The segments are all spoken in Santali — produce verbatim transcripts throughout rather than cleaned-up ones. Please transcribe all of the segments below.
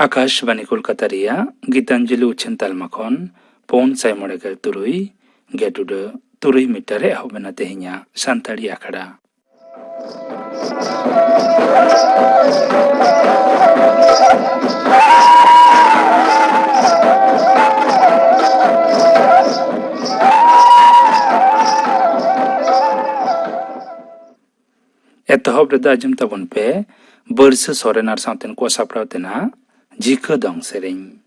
ᱟᱠᱟᱥᱵᱟᱱᱤ ᱠᱳᱞᱠᱟᱛᱟ ᱨᱮᱭᱟᱜ ᱜᱤᱛᱟᱧᱡᱚᱞᱤ ᱩᱪᱷᱟᱹᱱ ᱛᱟᱞᱢᱟ ᱠᱷᱚᱱ ᱯᱩᱱ ᱥᱟᱭ ᱢᱚᱬᱮ ᱜᱮᱞ ᱛᱩᱨᱩᱭ ᱜᱮᱴ ᱩᱰᱟᱹ ᱛᱩᱨᱩᱭ ᱢᱤᱴᱟᱨ ᱨᱮ ᱮᱦᱚᱵ ᱮᱱᱟ ᱛᱮᱦᱮᱧᱟᱜ ᱥᱟᱱᱛᱟᱲᱤ ᱟᱠᱷᱲᱟ᱾ ᱮᱛᱚᱦᱚᱵ ᱨᱮᱫᱚ ᱟᱸᱡᱚᱢ ᱛᱟᱵᱚᱱ ᱯᱮ ᱵᱟᱹᱨᱥᱟᱹ ᱥᱚᱨᱮᱱ ᱟᱨ ᱥᱟᱶᱛᱮᱱ ᱠᱚᱣᱟᱜ ᱥᱟᱯᱲᱟᱣ ᱛᱮᱱᱟᱜ ᱡᱷᱤᱠᱟᱹ ᱫᱚᱝ ᱥᱮᱨᱮᱧ᱾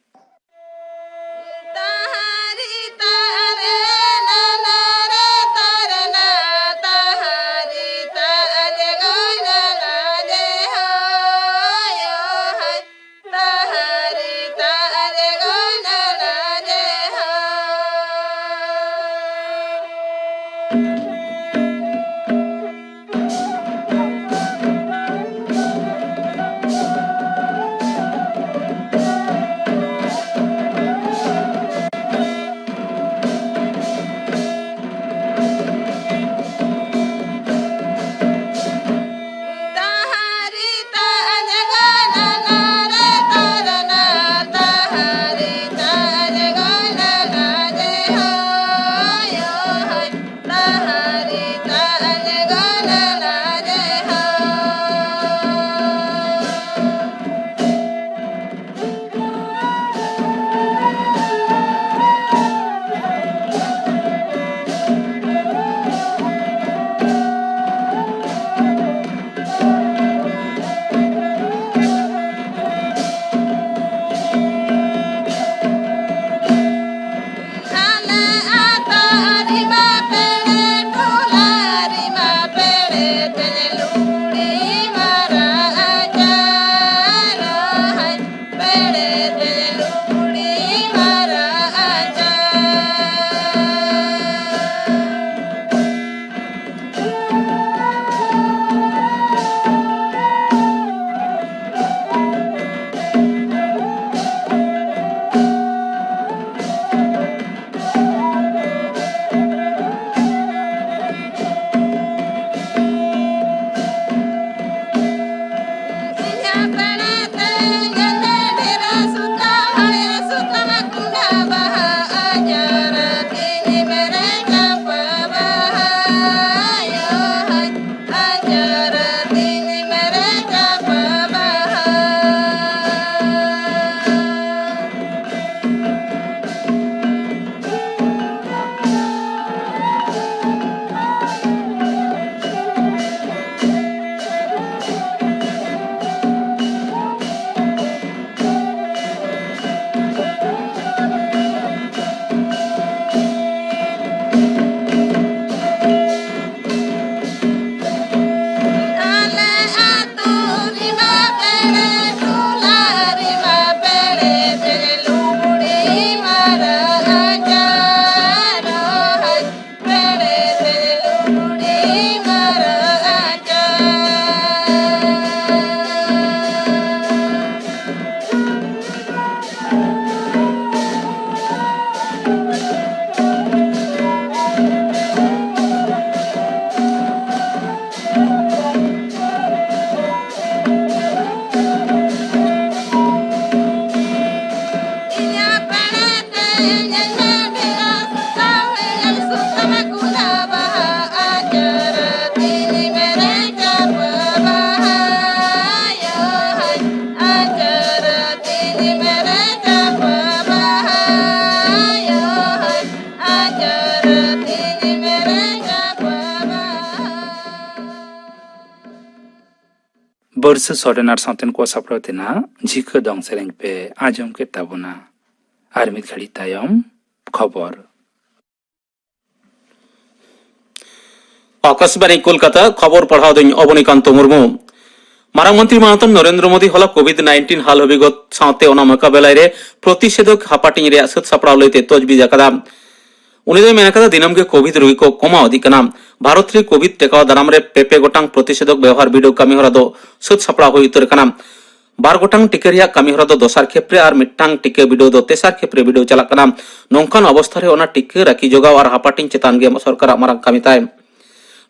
ᱯᱟᱹᱨᱥᱤ ᱥᱚᱨᱮᱱ ᱟᱨ ᱥᱟᱶᱛᱮᱱ ᱠᱚ ᱥᱟᱯᱲᱟᱣ ᱛᱮᱱᱟᱜ ᱡᱷᱤᱠᱟᱹ ᱫᱚᱝ ᱥᱮᱨᱮᱧ ᱯᱮ ᱟᱸᱡᱚᱢ ᱠᱮᱫ ᱛᱟᱵᱚᱱᱟ᱾ ᱟᱨ ᱢᱤᱫ ᱜᱷᱟᱹᱲᱤᱡ ᱛᱟᱭᱚᱢ ᱠᱷᱚᱵᱚᱨ᱾ ᱟᱠᱟᱥᱵᱟᱬᱤ ᱠᱳᱞᱠᱟᱛᱟ, ᱠᱷᱚᱵᱚᱨ ᱯᱟᱲᱦᱟᱣ ᱫᱚᱧ ᱚᱵᱚᱱᱤᱠᱟᱱᱛᱚ ᱢᱩᱨᱢᱩ᱾ ᱢᱟᱨᱟᱝ ᱢᱚᱱᱛᱨᱤ ᱢᱟᱱᱚᱛᱟᱱ ᱱᱚᱨᱮᱱᱫᱨᱚ ᱢᱳᱫᱤ ᱦᱚᱞᱟ ᱠᱳᱵᱷᱤᱰ ᱱᱟᱭᱤᱱᱴᱤᱱ ᱦᱟᱞ ᱦᱟᱹᱵᱤᱜᱚᱛ ᱥᱟᱶᱛᱮ ᱚᱱᱟ ᱢᱳᱠᱟᱵᱮᱞᱟᱭ ᱨᱮ ᱯᱨᱚᱛᱤᱥᱮᱫᱷᱚᱠ ᱦᱟᱯᱟᱴᱤᱧ ᱨᱮᱭᱟᱜ ᱥᱟᱹᱛ ᱥᱟᱯᱲᱟᱣ ᱞᱟᱹᱭᱛᱮ ᱛᱚᱡᱵᱤᱡ ᱟᱠᱟᱫᱟ᱾ ᱩᱱᱤ ᱫᱚᱭ ᱢᱮᱱ ᱟᱠᱟᱫᱟ, ᱫᱤᱱᱟᱹᱢ ᱜᱮ ᱠᱳᱵᱷᱤᱰ ᱨᱳᱜᱤ ᱠᱚ ᱠᱚᱢᱟᱣ ᱤᱫᱤᱜ ᱠᱟᱱᱟ᱾ ᱵᱷᱟᱨᱚᱛ ᱨᱮ ᱠᱳᱵᱷᱤᱰ ᱴᱮᱠᱟᱣ ᱫᱟᱨᱟᱢ ᱨᱮ ᱯᱮ ᱯᱮ ᱜᱚᱴᱟᱝ ᱯᱨᱚᱛᱤᱥᱮᱫᱷᱚᱠ ᱵᱮᱣᱦᱟᱨ ᱵᱤᱰᱟᱹᱣ ᱠᱟᱹᱢᱤ ᱦᱚᱨᱟ ᱫᱚ ᱥᱟᱹᱛ ᱥᱟᱯᱲᱟᱣ ᱦᱩᱭ ᱩᱛᱟᱹᱨ ᱟᱠᱟᱱᱟ᱾ ᱵᱟᱨ ᱜᱚᱴᱟᱝ ᱴᱤᱠᱟᱹ ᱨᱮᱭᱟᱜ ᱠᱟᱹᱢᱤ ᱦᱚᱨᱟ ᱫᱚ ᱫᱚᱥᱟᱨ ᱠᱷᱮᱯ ᱨᱮ ᱟᱨ ᱢᱤᱫᱴᱟᱝ ᱴᱤᱠᱟᱹ ᱵᱤᱰᱟᱹᱣ ᱫᱚ ᱛᱮᱥᱟᱨ ᱠᱷᱮᱯ ᱨᱮ ᱵᱤᱰᱟᱹᱣ ᱪᱟᱞᱟᱜ ᱠᱟᱱᱟ᱾ ᱱᱚᱝᱠᱟᱱ ᱚᱵᱚᱥᱛᱷᱟ ᱨᱮ ᱚᱱᱟ ᱴᱤᱠᱟᱹ ᱨᱟᱹᱠᱷᱤ ᱡᱚᱜᱟᱣ ᱟᱨ ᱦᱟᱯᱟᱴᱤᱧ ᱪᱮᱛᱟᱱ ᱜᱮ ᱥᱚᱨᱠᱟᱨᱟᱜ ᱢᱟᱨᱟᱝ ᱠᱟᱹᱢᱤ ᱛᱟᱭ᱾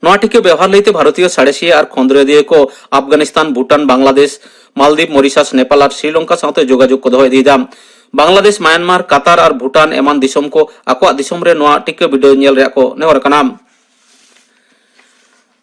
ᱱᱚᱣᱟ ᱴᱤᱠᱟᱹ ᱵᱮᱣᱦᱟᱨ ᱞᱟᱹᱭᱛᱮ ᱵᱷᱟᱨᱚᱛᱤᱭᱚ ᱥᱟᱬᱮᱥᱤᱭᱟᱹ ᱟᱨ ᱠᱷᱚᱸᱫᱽᱨᱚᱸᱫᱤᱭᱟᱹ ᱠᱚ ᱟᱯᱷᱜᱟᱱᱤᱥᱛᱟᱱ, ᱵᱷᱩᱴᱟᱱ, ᱵᱟᱝᱞᱟᱫᱮᱥ, ᱢᱟᱞᱫᱤᱯ, ᱢᱚᱨᱤᱥᱟᱥ, ᱱᱮᱯᱟᱞ ᱟᱨ ᱥᱨᱤᱞᱚᱝᱠᱟ ᱥᱟᱶᱛᱮ ᱡᱳᱜᱟᱡᱳᱜᱽ ᱠᱚ ᱫᱚᱦᱚ ᱤᱫᱤᱭᱮᱫᱟ᱾ ᱵᱟᱝᱞᱟᱫᱮᱥ, ᱢᱟᱭᱟᱱᱢᱟᱨ, ᱠᱟᱛᱟᱨ ᱟᱨ ᱵᱷᱩᱴᱟᱱ ᱮᱢᱟᱱ ᱫᱤᱥᱚᱢ ᱠᱚ ᱟᱠᱚᱣᱟᱜ ᱫᱤᱥᱚᱢ ᱨᱮ ᱱᱚᱣᱟ ᱴᱤᱠᱟᱹ ᱵᱤᱰᱟᱹᱣ ᱧᱮᱞ ᱨᱮᱭᱟᱜ ᱠᱚ ᱱᱮᱦᱚᱨ ᱟᱠᱟᱱᱟ᱾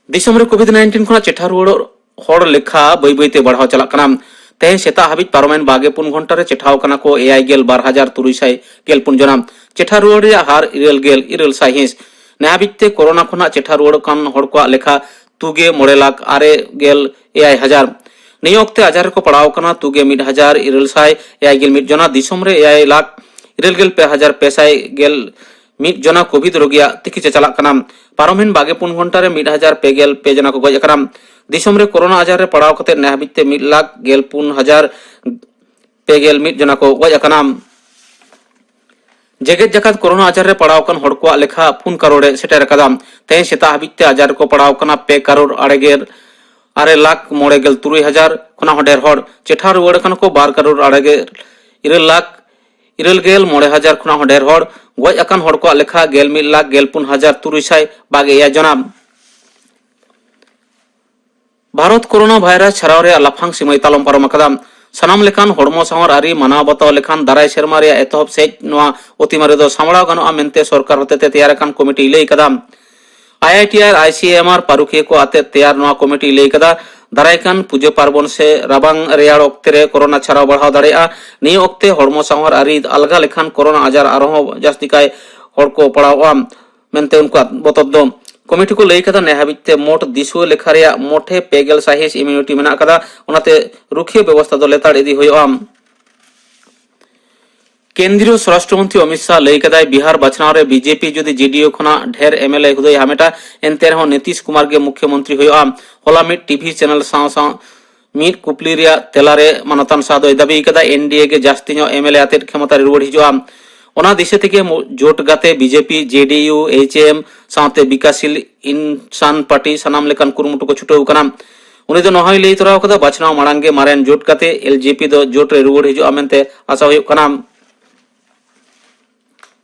ᱫᱤᱥᱚᱢ ᱨᱮ ᱠᱳᱵᱷᱤᱰ ᱱᱟᱭᱤᱱᱴᱤᱱ ᱠᱷᱚᱱᱟᱜ ᱪᱮᱴᱷᱟ ᱨᱩᱣᱟᱹᱲ ᱦᱚᱲ ᱞᱮᱠᱷᱟ ᱵᱟᱹᱭ ᱵᱟᱹᱭᱛᱮ ᱵᱟᱲᱦᱟᱣ ᱪᱟᱞᱟᱜ ᱠᱟᱱᱟ᱾ ᱛᱮᱦᱮᱧ ᱥᱮᱛᱟᱜ ᱦᱟᱹᱵᱤᱡ ᱯᱟᱨᱚᱢᱮᱱ ᱵᱟᱜᱮ ᱯᱩᱱ ᱜᱷᱚᱱᱴᱟ ᱨᱮ ᱪᱮᱴᱷᱟᱣ ᱠᱟᱱᱟ ᱠᱚ ᱮᱭᱟᱭ ᱜᱮᱞ ᱵᱟᱨ ᱦᱟᱡᱟᱨ ᱛᱩᱨᱩᱭ ᱥᱟᱭ ᱜᱮᱞ ᱯᱩᱱ ᱡᱚᱱᱟ᱾ ᱪᱮᱴᱷᱟ ᱨᱩᱣᱟᱹᱲ ᱨᱮᱭᱟᱜ ᱦᱟᱨ ᱤᱨᱟᱹᱞ ᱜᱮᱞ ᱤᱨᱟᱹᱞ ᱥᱟᱭᱦᱤᱸᱥ᱾ ᱱᱮ ᱦᱟᱹᱵᱤᱡ ᱛᱮ ᱠᱳᱨᱳᱱᱟ ᱠᱷᱚᱱᱟᱜ ᱪᱮᱴᱷᱟ ᱨᱩᱣᱟᱹᱲ ᱠᱟᱱ ᱦᱚᱲ ᱠᱚᱣᱟᱜ ᱞᱮᱠᱷᱟ ᱛᱩᱜᱮ ᱢᱚᱬᱮ ᱞᱟᱠᱷ ᱟᱨᱮ ᱜᱮᱞ ᱮᱭᱟᱭ ᱦᱟᱡᱟᱨ᱾ ᱱᱤᱭᱟᱹ ᱚᱠᱛᱮ ᱟᱡᱟᱨ ᱨᱮᱠᱚ ᱯᱟᱲᱟᱣ ᱠᱟᱱᱟ ᱛᱩᱜᱮ ᱢᱤᱫ ᱦᱟᱡᱟᱨ ᱤᱨᱟᱹᱞ ᱥᱟᱭ ᱮᱭᱟᱭ ᱜᱮᱞ ᱢᱤᱫ ᱡᱚᱱᱟ᱾ ᱫᱤᱥᱚᱢ ᱨᱮ ᱮᱭᱟᱭ ᱞᱟᱠᱷ ᱤᱨᱟᱹᱞ ᱜᱮᱞ ᱯᱮ ᱦᱟᱡᱟᱨ ᱯᱮ ᱥᱟᱭ ᱜᱮᱞ ᱢᱤᱫ ᱡᱚᱱᱟ ᱠᱳᱵᱷᱤᱰ ᱨᱳᱜᱤᱭᱟᱜ ᱛᱤᱠᱤᱪᱷᱟ ᱪᱟᱞᱟᱜ ᱠᱟᱱᱟ᱾ ᱯᱟᱨᱚᱢᱮᱱ ᱵᱟᱜᱮ ᱯᱩᱱ ᱜᱷᱚᱱᱴᱟ ᱨᱮ ᱢᱤᱫ ᱦᱟᱡᱟᱨ ᱯᱮ ᱜᱮᱞ ᱯᱮ ᱡᱚᱱᱟ ᱠᱚ ᱜᱚᱡ ᱟᱠᱟᱱᱟ᱾ ᱫᱤᱥᱚᱢ ᱨᱮ ᱠᱳᱨᱳᱱᱟ ᱟᱡᱟᱨ ᱨᱮ ᱯᱟᱲᱟᱣ ᱠᱟᱛᱮ ᱱᱮ ᱦᱟᱹᱵᱤᱡ ᱛᱮ ᱢᱤᱫ ᱞᱟᱠᱷ ᱜᱮᱞ ᱯᱩᱱ ᱦᱟᱡᱟᱨ ᱯᱮ ᱜᱮᱞ ᱢᱤᱫ ᱡᱚᱱᱟ ᱠᱚ ᱜᱚᱡ ᱟᱠᱟᱱᱟ᱾ ᱡᱮᱜᱮᱛ ᱡᱟᱠᱟᱛ ᱠᱳᱨᱳᱱᱟ ᱟᱡᱟᱨ ᱨᱮ ᱯᱟᱲᱟᱣ ᱟᱠᱟᱱ ᱦᱚᱲ ᱠᱚᱣᱟᱜ ᱞᱮᱠᱷᱟ ᱯᱩᱱ ᱠᱟᱨᱳᱲ ᱮ ᱥᱮᱴᱮᱨ ᱟᱠᱟᱫᱟ᱾ ᱛᱮᱦᱮᱧ ᱥᱮᱛᱟᱜ ᱦᱟᱹᱵᱤᱡ ᱛᱮ ᱟᱡᱟᱨ ᱨᱮᱠᱚ ᱯᱟᱲᱟᱣ ᱟᱠᱟᱱᱟ ᱯᱮ ᱠᱟᱨᱳᱲ ᱟᱨᱮ ᱜᱮᱞ ᱟᱨᱮ ᱞᱟᱠᱷ ᱢᱚᱬᱮ ᱜᱮᱞ ᱛᱩᱨᱩᱭ ᱦᱟᱡᱟᱨ ᱠᱷᱚᱱᱟᱜ ᱦᱚᱸ ᱰᱷᱮᱨ ᱦᱚᱲ᱾ ᱪᱮᱴᱷᱟ ᱨᱩᱣᱟᱹᱲ ᱟᱠᱟᱱᱟ ᱠᱚ ᱵᱟᱨ ᱠᱟᱨᱳᱲ ᱟᱨᱮ ᱜᱮᱞ ᱤᱨᱟᱹᱞ ᱞᱟᱠᱷ ᱤᱨᱟᱹᱞ ᱜᱮᱞ ᱢᱚᱬᱮ ᱦᱟᱡᱟᱨ ᱠᱷᱚᱱᱟᱜ ᱦᱚᱸ ᱰᱷᱮᱨ ᱦᱚᱲ᱾ ᱜᱚᱡ ᱟᱠᱟᱱ ᱦᱚᱲ ᱠᱚᱣᱟᱜ ᱞᱮᱠᱷᱟ ᱜᱮᱞ ᱢᱤᱫ ᱞᱟᱠᱷ ᱜᱮᱞ ᱯᱩᱱ ᱦᱟᱡᱟᱨ ᱛᱩᱨᱩᱭ ᱥᱟᱭ ᱵᱟᱜᱮ ᱮᱭᱟᱭ ᱡᱚᱱᱟ᱾ ᱵᱷᱟᱨᱚᱛ ᱠᱳᱨᱳᱱᱟ ᱵᱷᱟᱭᱨᱟᱥ ᱪᱷᱟᱨᱟᱣ ᱨᱮᱭᱟᱜ ᱞᱟᱯᱷᱟᱝ ᱥᱤᱢᱟᱹᱭ ᱛᱟᱞᱚᱢ ᱯᱟᱨᱚᱢ ᱟᱠᱟᱫᱟ᱾ ᱥᱟᱱᱟᱢ ᱞᱮᱠᱟᱱ ᱦᱚᱲᱢᱚ ᱥᱟᱶᱟᱨ ᱟᱹᱨᱤ ᱢᱟᱱᱟᱣ ᱵᱟᱛᱟᱣ ᱞᱮᱠᱷᱟᱱ ᱫᱟᱨᱟᱭ ᱥᱮᱨᱢᱟ ᱨᱮᱭᱟᱜ ᱮᱛᱚᱦᱚᱵ ᱥᱮᱡ ᱱᱚᱣᱟ ᱚᱛᱤᱢᱟᱨᱤ ᱫᱚ ᱥᱟᱢᱵᱲᱟᱣ ᱜᱟᱱᱚᱜᱼᱟ ᱢᱮᱱᱛᱮ ᱥᱚᱨᱠᱟᱨ ᱦᱚᱛᱮᱛᱮ ᱛᱮᱭᱟᱨ ᱟᱠᱟᱱ ᱠᱚᱢᱤᱴᱤᱭ ᱞᱟᱹᱭ ᱟᱠᱟᱫᱟ᱾ ᱟᱭ ᱟᱭ ᱴᱤ ᱟᱨ ᱟᱭ ᱥᱤ ᱮᱢ ᱟᱨ ᱯᱟᱹᱨᱩᱠᱷᱤᱭᱟᱹ ᱠᱚ ᱟᱛᱮ ᱛᱮᱭᱟᱨ ᱱᱚᱣᱟ ᱠᱚᱢᱤᱴᱤᱭ ᱞᱟᱹᱭ ᱟᱠᱟᱫᱟ, ᱫᱟᱨᱟᱭ ᱠᱟᱱ ᱯᱩᱡᱟᱹ ᱯᱟᱨᱵᱚᱱ ᱥᱮ ᱨᱟᱵᱟᱝ ᱨᱮᱭᱟᱲ ᱚᱠᱛᱮ ᱨᱮ ᱠᱳᱨᱳᱱᱟ ᱪᱷᱟᱨᱟᱣ ᱵᱟᱲᱦᱟᱣ ᱫᱟᱲᱮᱭᱟᱜᱼᱟ᱾ ᱱᱤᱭᱟᱹ ᱚᱠᱛᱮ ᱦᱚᱲᱢᱚ ᱥᱟᱶᱟᱨ ᱟᱹᱨᱤ ᱟᱞᱜᱟ ᱞᱮᱠᱷᱟᱱ ᱠᱳᱨᱳᱱᱟ ᱟᱡᱟᱨ ᱟᱨᱦᱚᱸ ᱡᱟᱹᱥᱛᱤ ᱠᱟᱭ ᱦᱚᱲ ᱠᱚ ᱯᱟᱲᱟᱣᱚᱜᱼᱟ ᱢᱮᱱᱛᱮ ᱩᱱᱠᱩᱣᱟᱜ ᱵᱚᱛᱚᱨ ᱫᱚ᱾ ᱠᱚᱢᱤᱴᱤ ᱠᱚ ᱞᱟᱹᱭ ᱠᱟᱫᱟ, ᱱᱮ ᱦᱟᱹᱵᱤᱡ ᱛᱮ ᱢᱳᱴ ᱫᱤᱥᱩᱣᱟᱹ ᱞᱮᱠᱷᱟ ᱨᱮᱭᱟᱜ ᱢᱳᱴᱷᱮ ᱯᱮ ᱜᱮᱞ ᱥᱟᱭᱦᱤᱸᱥ immunity ᱢᱮᱱᱟᱜ ᱟᱠᱟᱫᱟ, ᱚᱱᱟᱛᱮ ᱨᱩᱠᱷᱤᱭᱟᱹ ᱵᱮᱵᱚᱥᱛᱷᱟ ᱫᱚ ᱞᱮᱛᱟᱲ ᱤᱫᱤ ᱦᱩᱭᱩᱜᱼᱟ᱾ ᱠᱮᱱᱫᱨᱤᱭᱚ ᱥᱣᱟᱨᱟᱥᱴᱨᱚ ᱢᱚᱱᱛᱨᱤ ᱚᱢᱤᱛ ᱥᱟᱦ ᱞᱟᱹᱭ ᱠᱟᱫᱟᱭ, ᱵᱤᱦᱟᱨ ᱵᱟᱪᱷᱱᱟᱣ ᱨᱮ ᱵᱤᱡᱮᱯᱤ ᱡᱩᱫᱤ ᱡᱮᱰᱤᱭᱩ ᱠᱷᱚᱱᱟᱜ ᱰᱷᱮᱨ ᱮᱢᱮᱞᱮ ᱦᱩᱫᱟᱹᱭ ᱦᱟᱢᱮᱴᱟ, ᱮᱱᱛᱮ ᱨᱮᱦᱚᱸ ᱱᱤᱛᱤᱥ ᱠᱩᱢᱟᱨ ᱜᱮ ᱢᱩᱠᱷᱭᱚᱢᱚᱱᱛᱨᱤ ᱦᱩᱭᱩᱜᱼᱟ᱾ ᱦᱚᱞᱟ ᱢᱤᱫ ᱴᱤᱵᱷᱤ ᱪᱮᱱᱮᱞ ᱥᱟᱶ ᱥᱟᱶ ᱢᱤᱫ ᱠᱩᱯᱞᱤ ᱨᱮᱭᱟᱜ ᱛᱮᱞᱟ ᱨᱮ ᱢᱟᱱᱚᱛᱟᱱ ᱥᱟᱦ ᱫᱚᱭ ᱫᱟᱹᱵᱤ ᱠᱟᱫᱟ, ᱮᱱᱰᱤᱮ ᱜᱮ ᱡᱟᱹᱥᱛᱤ ᱧᱚᱜ ᱮᱢᱮᱞᱮ ᱟᱛᱮᱫ ᱠᱷᱮᱢᱚᱛᱟ ᱨᱮ ᱨᱩᱣᱟᱹᱲ ᱦᱤᱡᱩᱜᱼᱟ᱾ ᱚᱱᱟ ᱫᱤᱥᱟᱹ ᱛᱮᱜᱮ ᱢᱩ-, ᱡᱳᱴ ᱜᱟᱛᱮ ᱵᱤᱡᱮᱯᱤ, ᱡᱮᱰᱤᱭᱩ, ᱮᱭᱤᱪᱮᱢ ᱥᱟᱶᱛᱮ ᱵᱤᱠᱟᱥᱥᱤᱞ ᱤᱱᱥᱟᱱ ᱯᱟᱨᱴᱤ ᱥᱟᱱᱟᱢ ᱞᱮᱠᱟᱱ ᱠᱩᱨᱩᱢᱩᱴᱩ ᱠᱚ ᱪᱷᱩᱴᱟᱹᱣ ᱠᱟᱱᱟ᱾ ᱩᱱᱤ ᱫᱚ ᱱᱚᱣᱟ ᱦᱚᱸᱭ ᱞᱟᱹᱭ ᱛᱚᱨᱟᱣ ᱠᱟᱫᱟ, ᱵᱟᱪᱷᱱᱟᱣ ᱢᱟᱲᱟᱝ ᱜᱮ ᱢᱟᱨᱮᱱ ᱡᱳᱴ ᱜᱟᱛᱮ ᱮᱞᱡᱮᱯᱤ ᱫᱚ ᱡᱳᱴ ᱨᱮ ᱨᱩᱣᱟᱹᱲ ᱦᱤᱡᱩᱜᱼᱟ ᱢᱮᱱᱛᱮ ᱟᱥᱟ ᱦᱩᱭᱩᱜ ᱠᱟᱱᱟ᱾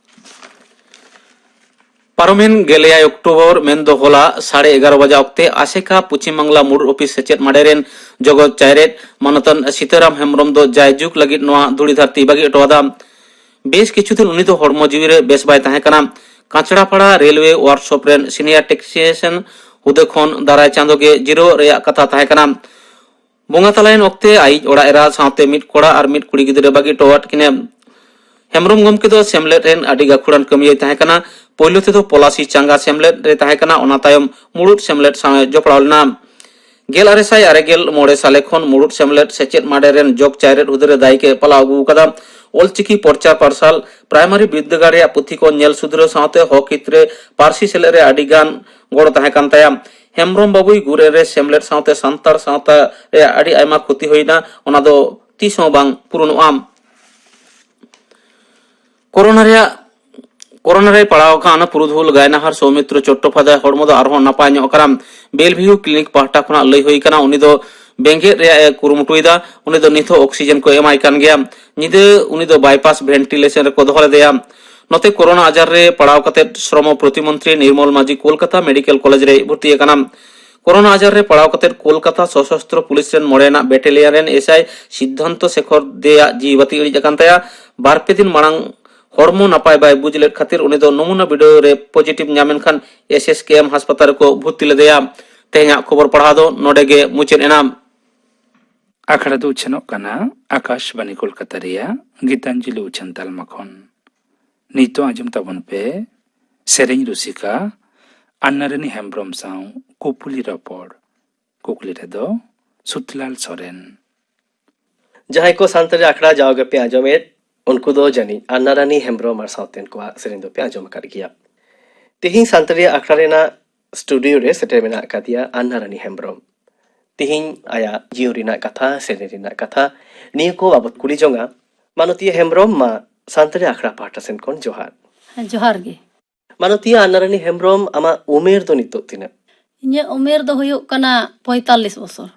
ᱯᱟᱨᱚᱢᱮᱱ ᱜᱮᱞ ᱮᱭᱟᱭ ᱚᱠᱴᱳᱵᱚᱨ ᱢᱮᱱᱫᱚ ᱦᱚᱞᱟ ᱥᱟᱲᱮ ᱮᱜᱟᱨᱚ ᱵᱟᱡᱟ ᱚᱠᱛᱮ ᱟᱥᱮᱠᱟ ᱯᱚᱪᱷᱤᱢ ᱵᱟᱝᱞᱟ ᱢᱩᱬᱩᱫ ᱚᱯᱷᱤᱥ ᱥᱮᱪᱮᱫ ᱢᱟᱰᱮ ᱨᱮᱱ ᱡᱚᱜᱚᱛ ᱪᱟᱭᱨᱮᱛ ᱢᱟᱱᱚᱛᱟᱱ ᱥᱤᱛᱟᱨᱟᱢ ᱦᱮᱢᱵᱨᱚᱢ ᱫᱚ ᱡᱟᱭᱡᱩᱜᱽ ᱞᱟᱹᱜᱤᱫ ᱱᱚᱣᱟ ᱫᱷᱩᱲᱤ ᱫᱷᱟᱹᱨᱛᱤ ᱵᱟᱹᱜᱤ ᱦᱚᱴᱚ ᱟᱫᱟ᱾ ᱵᱮᱥ ᱠᱤᱪᱷᱩ ᱫᱤᱱ ᱩᱱᱤ ᱫᱚ ᱦᱚᱲᱢᱚ ᱡᱤᱣᱤ ᱨᱮ ᱵᱮᱥ ᱵᱟᱭ ᱛᱟᱦᱮᱸ ᱠᱟᱱᱟ᱾ ᱠᱟᱸᱪᱲᱟᱯᱟᱲᱟ ᱨᱮᱞᱣᱮ ᱣᱟᱨᱠᱥᱚᱯ ᱨᱮᱱ ᱥᱤᱱᱤᱭᱟᱨ ᱴᱮᱠᱱᱤᱥᱤᱭᱟᱱ ᱦᱩᱫᱟᱹ ᱠᱷᱚᱱ ᱫᱟᱨᱟᱭ ᱪᱟᱸᱫᱚ ᱜᱮ ᱡᱤᱨᱟᱹᱣ ᱨᱮᱭᱟᱜ ᱠᱟᱛᱷᱟ ᱛᱟᱦᱮᱸ ᱠᱟᱱᱟ᱾ ᱵᱚᱸᱜᱟ ᱛᱟᱞᱟᱭᱮᱱ ᱚᱠᱛᱮ ᱟᱭᱤᱡ ᱚᱲᱟᱜ ᱮᱨᱟ ᱥᱟᱶᱛᱮ ᱢᱤᱫ ᱠᱚᱲᱟ ᱟᱨ ᱢᱤᱫ ᱠᱩᱲᱤ ᱜᱤᱫᱽᱨᱟᱹ ᱵᱟᱹᱜᱤ ᱦᱚᱴᱚᱣᱟᱫ ᱠᱤᱱᱟ᱾ ᱦᱮᱢᱵᱨᱚᱢ ᱜᱚᱢᱠᱮ ᱫᱚ ᱥᱮᱢᱞᱮᱫ ᱨᱮᱱ ᱟᱹᱰᱤ ᱜᱟᱹᱠᱷᱩᱲᱟᱱ ᱠᱟᱹᱢᱤᱭᱟᱹᱭ ᱛᱟᱦᱮᱸ ᱠᱟᱱᱟ᱾ ᱯᱳᱭᱞᱳ ᱛᱮᱫᱚ ᱯᱚᱞᱟᱥᱤ ᱪᱟᱸᱜᱟ ᱥᱮᱢᱞᱮᱫ ᱨᱮ ᱛᱟᱦᱮᱸ ᱠᱟᱱᱟ, ᱚᱱᱟ ᱛᱟᱭᱚᱢ ᱢᱩᱲᱩᱫ ᱥᱮᱢᱞᱮᱫ ᱥᱟᱶ ᱮ ᱡᱚᱯᱲᱟᱣ ᱞᱮᱱᱟ᱾ ᱜᱮᱞ ᱟᱨᱮ ᱥᱟᱭ ᱟᱨᱮ ᱜᱮᱞ ᱢᱚᱬᱮ ᱥᱟᱞᱮ ᱠᱷᱚᱱ ᱢᱩᱲᱩᱫ ᱥᱮᱢᱞᱮᱫ ᱥᱮᱪᱮᱫ ᱢᱟᱰᱮ ᱨᱮᱱ ᱡᱚᱜᱽ ᱪᱟᱭᱨᱮᱫ ᱦᱩᱫᱟᱹ ᱨᱮ ᱫᱟᱭᱤᱠ ᱮ ᱯᱟᱞᱟᱣ ᱟᱹᱜᱩ ᱟᱠᱟᱫᱟ᱾ ᱚᱞᱪᱤᱠᱤ ᱯᱨᱚᱪᱟᱨ ᱯᱟᱨᱥᱟᱞ, ᱯᱨᱟᱭᱢᱟᱨᱤ ᱵᱤᱨᱫᱟᱹᱜᱟᱲ ᱨᱮᱭᱟᱜ ᱯᱩᱛᱷᱤ ᱠᱚ ᱧᱮᱞ ᱥᱩᱫᱷᱨᱟᱹᱣ ᱥᱟᱶᱛᱮ ᱦᱚᱠ ᱦᱤᱛ ᱨᱮ ᱯᱟᱹᱨᱥᱤ ᱥᱮᱞᱮᱫ ᱨᱮ ᱟᱹᱰᱤ ᱜᱟᱱ ᱜᱚᱲᱚ ᱛᱟᱦᱮᱸ ᱠᱟᱱ ᱛᱟᱭᱟ᱾ ᱦᱮᱢᱵᱨᱚᱢ ᱵᱟᱵᱩᱭ ᱜᱩᱨ ᱮᱱ ᱨᱮ ᱥᱮᱢᱞᱮᱫ ᱥᱟᱶᱛᱮ ᱥᱟᱱᱛᱟᱲ ᱥᱟᱶᱛᱟ ᱨᱮᱭᱟᱜ ᱟᱹᱰᱤ ᱟᱭᱢᱟ ᱠᱷᱚᱛᱤ ᱦᱩᱭᱱᱟ, ᱚᱱᱟ ᱫᱚ ᱛᱤᱥ ᱦᱚᱸ ᱵᱟᱝ ᱯᱩᱨᱩᱱᱚᱜᱼᱟ᱾ ᱠᱳᱨᱳᱱᱟ ᱨᱮᱭᱟᱜ, ᱠᱳᱨᱳᱱᱟ ᱨᱮᱭ ᱯᱟᱲᱟᱣ ᱟᱠᱟᱱ ᱯᱩᱨᱩᱫᱷᱩᱞ ᱜᱟᱭᱱᱟᱦᱟᱨ ᱥᱳᱣᱢᱤᱛᱨᱚ ᱪᱚᱴᱴᱳᱯᱟᱫᱷᱭᱟᱭ ᱦᱚᱲᱢᱚ ᱫᱚ ᱟᱨᱦᱚᱸ ᱱᱟᱯᱟᱭ ᱧᱚᱜ ᱟᱠᱟᱱᱟ᱾ ᱵᱮᱞ ᱵᱷᱤᱭᱩ ᱠᱞᱤᱱᱤᱠ ᱯᱟᱦᱴᱟ ᱠᱷᱚᱱᱟᱜ ᱞᱟᱹᱭ ᱦᱩᱭ ᱟᱠᱟᱱᱟ, ᱩᱱᱤ ᱫᱚ ᱵᱮᱸᱜᱮᱫ ᱨᱮᱭᱟᱜ ᱮ ᱠᱩᱨᱩᱢᱩᱴᱩᱭᱮᱫᱟ᱾ ᱩᱱᱤ ᱫᱚ ᱱᱤᱛ ᱦᱚᱸ ᱚᱠᱥᱤᱡᱮᱱ ᱠᱚ ᱮᱢᱟᱭ ᱠᱟᱱ ᱜᱮᱭᱟ᱾ ᱧᱤᱫᱟᱹ ᱩᱱᱤ ᱫᱚ ᱵᱟᱭᱯᱟᱥ ᱵᱷᱮᱱᱴᱤᱞᱮᱥᱚᱱ ᱨᱮᱠᱚ ᱫᱚᱦᱚ ᱞᱮᱫᱮᱭᱟ᱾ ᱱᱚᱛᱮ, ᱠᱳᱨᱳᱱᱟ ᱟᱡᱟᱨ ᱨᱮ ᱯᱟᱲᱟᱣ ᱠᱟᱛᱮ ᱥᱨᱚᱢᱚ ᱯᱨᱚᱛᱤᱢᱚᱱᱛᱨᱤ ᱱᱤᱨᱢᱚᱞ ᱢᱟᱹᱡᱷᱤ ᱠᱳᱞᱠᱟᱛᱟ ᱢᱮᱰᱤᱠᱮᱞ ᱠᱚᱞᱮᱡᱽ ᱨᱮᱭ ᱵᱷᱚᱨᱛᱤ ᱟᱠᱟᱱᱟ᱾ ᱠᱳᱨᱳᱱᱟ ᱟᱡᱟᱨ ᱨᱮ ᱯᱟᱲᱟᱣ ᱠᱟᱛᱮ ᱠᱳᱞᱠᱟᱛᱟ ᱥᱚᱥᱚᱥᱛᱨᱚ ᱯᱩᱞᱤᱥ ᱨᱮᱱ ᱢᱚᱬᱮ ᱟᱱᱟᱜ ᱵᱮᱴᱟᱞᱤᱭᱟᱱ ᱨᱮᱱ ᱮᱥᱟᱭ ᱥᱤᱫᱽᱫᱷᱟᱱᱛᱚ ᱥᱮᱠᱷᱚᱨ ᱫᱮᱭᱟᱜ ᱡᱤᱣᱤ ᱵᱟᱹᱛᱤ ᱤᱬᱤᱡ ᱟᱠᱟᱱ ᱛᱟᱭᱟ᱾ ᱵᱟᱨ ᱯᱮ ᱫᱤᱱ ᱢᱟᱲᱟᱝ ᱦᱚᱲᱢᱚ ᱱᱟᱯᱟᱭ ᱵᱟᱭ ᱵᱩᱡᱽ ᱞᱮᱫ ᱠᱷᱟᱹᱛᱤᱨ ᱩᱱᱤ ᱫᱚ ᱱᱚᱢᱩᱱᱟ ᱵᱤᱰᱟᱹᱣ ᱨᱮ ᱯᱚᱡᱤᱴᱤᱵᱷ ᱧᱟᱢ ᱮᱱ ᱠᱷᱟᱱ ᱮᱥ ᱮᱥ ᱠᱮ ᱮᱢ ᱦᱟᱥᱯᱟᱛᱟᱞ ᱨᱮᱠᱚ ᱵᱷᱚᱨᱛᱤ ᱞᱮᱫᱮᱭᱟ᱾ ᱛᱮᱦᱮᱧᱟᱜ ᱠᱷᱚᱵᱚᱨ ᱯᱟᱲᱦᱟᱣ ᱫᱚ ᱱᱚᱰᱮ ᱜᱮ ᱢᱩᱪᱟᱹᱫ ᱮᱱᱟ᱾ ᱟᱠᱷᱲᱟ ᱫᱚ ᱩᱪᱷᱟᱹᱱᱚᱜ ᱠᱟᱱᱟ ᱟᱠᱟᱥᱵᱟᱱᱤ ᱠᱳᱞᱠᱟᱛᱟ ᱨᱮᱭᱟᱜ ᱜᱤᱛᱟᱧᱡᱚᱞᱤ ᱩᱪᱷᱟᱹᱱ ᱛᱟᱞᱢᱟ ᱠᱷᱚᱱ᱾ ᱱᱤᱛᱚᱜ ᱟᱸᱡᱚᱢ ᱛᱟᱵᱚᱱ ᱯᱮ ᱥᱮᱨᱮᱧ ᱨᱩᱥᱤᱠᱟ ᱟᱱᱱᱟᱨᱟᱱᱤ ᱦᱮᱢᱵᱽᱨᱚᱢ ᱥᱟᱶ ᱠᱩᱯᱩᱞᱤ ᱨᱚᱯᱚᱲ᱾ ᱠᱩᱠᱞᱤ ᱨᱮᱫᱚ ᱥᱩᱛᱤᱞᱟᱞ ᱥᱚᱨᱮᱱ᱾ ᱡᱟᱦᱟᱸᱭ ᱠᱚ ᱥᱟᱱᱛᱟᱲᱤ ᱟᱠᱷᱲᱟ ᱡᱟᱣ ᱜᱮᱯᱮ ᱟᱸᱡᱚᱢᱮᱫ, ᱩᱱᱠᱩ ᱫᱚ ᱡᱟᱹᱱᱤᱡ ᱟᱱᱱᱟᱨᱟᱱᱤ ᱦᱮᱢᱵᱽᱨᱚᱢ ᱟᱨ ᱥᱟᱶᱛᱮᱱ ᱠᱚᱣᱟᱜ ᱥᱮᱨᱮᱧ ᱫᱚᱯᱮ ᱟᱸᱡᱚᱢ ᱟᱠᱟᱫ ᱜᱮᱭᱟ᱾ ᱛᱮᱦᱮᱧ ᱥᱟᱱᱛᱟᱲᱤ ᱟᱠᱷᱲᱟ ᱨᱮᱱᱟᱜ ᱥᱴᱩᱰᱤᱭᱳ ᱨᱮ ᱥᱮᱴᱮᱨ ᱢᱮᱱᱟᱜ ᱟᱠᱟᱫᱮᱭᱟ ᱟᱱᱱᱟᱨᱟᱱᱤ ᱦᱮᱢᱵᱽᱨᱚᱢ᱾ ᱛᱮᱦᱮᱧ ᱟᱭᱟᱜ ᱡᱤᱭᱚᱱ ᱨᱮᱱᱟᱜ ᱠᱟᱛᱷᱟ, ᱥᱮᱨᱮᱧ ᱨᱮᱱᱟᱜ ᱠᱟᱛᱷᱟ, ᱱᱤᱭᱟᱹ ᱠᱚ ᱵᱟᱵᱚᱛ ᱠᱩᱞᱤ ᱡᱚᱝᱟ᱾ ᱢᱟᱱᱚᱛᱤᱭᱟᱹ ᱦᱮᱢᱵᱽᱨᱚᱢ, ᱢᱟ ᱥᱟᱱᱛᱟᱲᱤ ᱟᱠᱷᱲᱟ ᱯᱟᱦᱴᱟ ᱥᱮᱱ ᱠᱷᱚᱱ ᱡᱚᱦᱟᱨ᱾ ᱦᱮᱸ, ᱡᱚᱦᱟᱨ ᱜᱮ᱾ ᱢᱟᱱᱚᱛᱤᱭᱟᱹ ᱟᱱᱱᱟᱨᱟᱱᱤ ᱦᱮᱢᱵᱽᱨᱚᱢ, ᱟᱢᱟᱜ ᱩᱢᱮᱨ ᱫᱚ ᱱᱤᱛᱚᱜ ᱛᱤᱱᱟᱹᱜ? ᱤᱧᱟᱹᱜ ᱩᱢᱮᱨ ᱫᱚ ᱦᱩᱭᱩᱜ ᱠᱟᱱᱟ ᱯᱚᱸᱭᱛᱟᱞᱞᱤᱥ ᱵᱚᱪᱷᱚᱨ᱾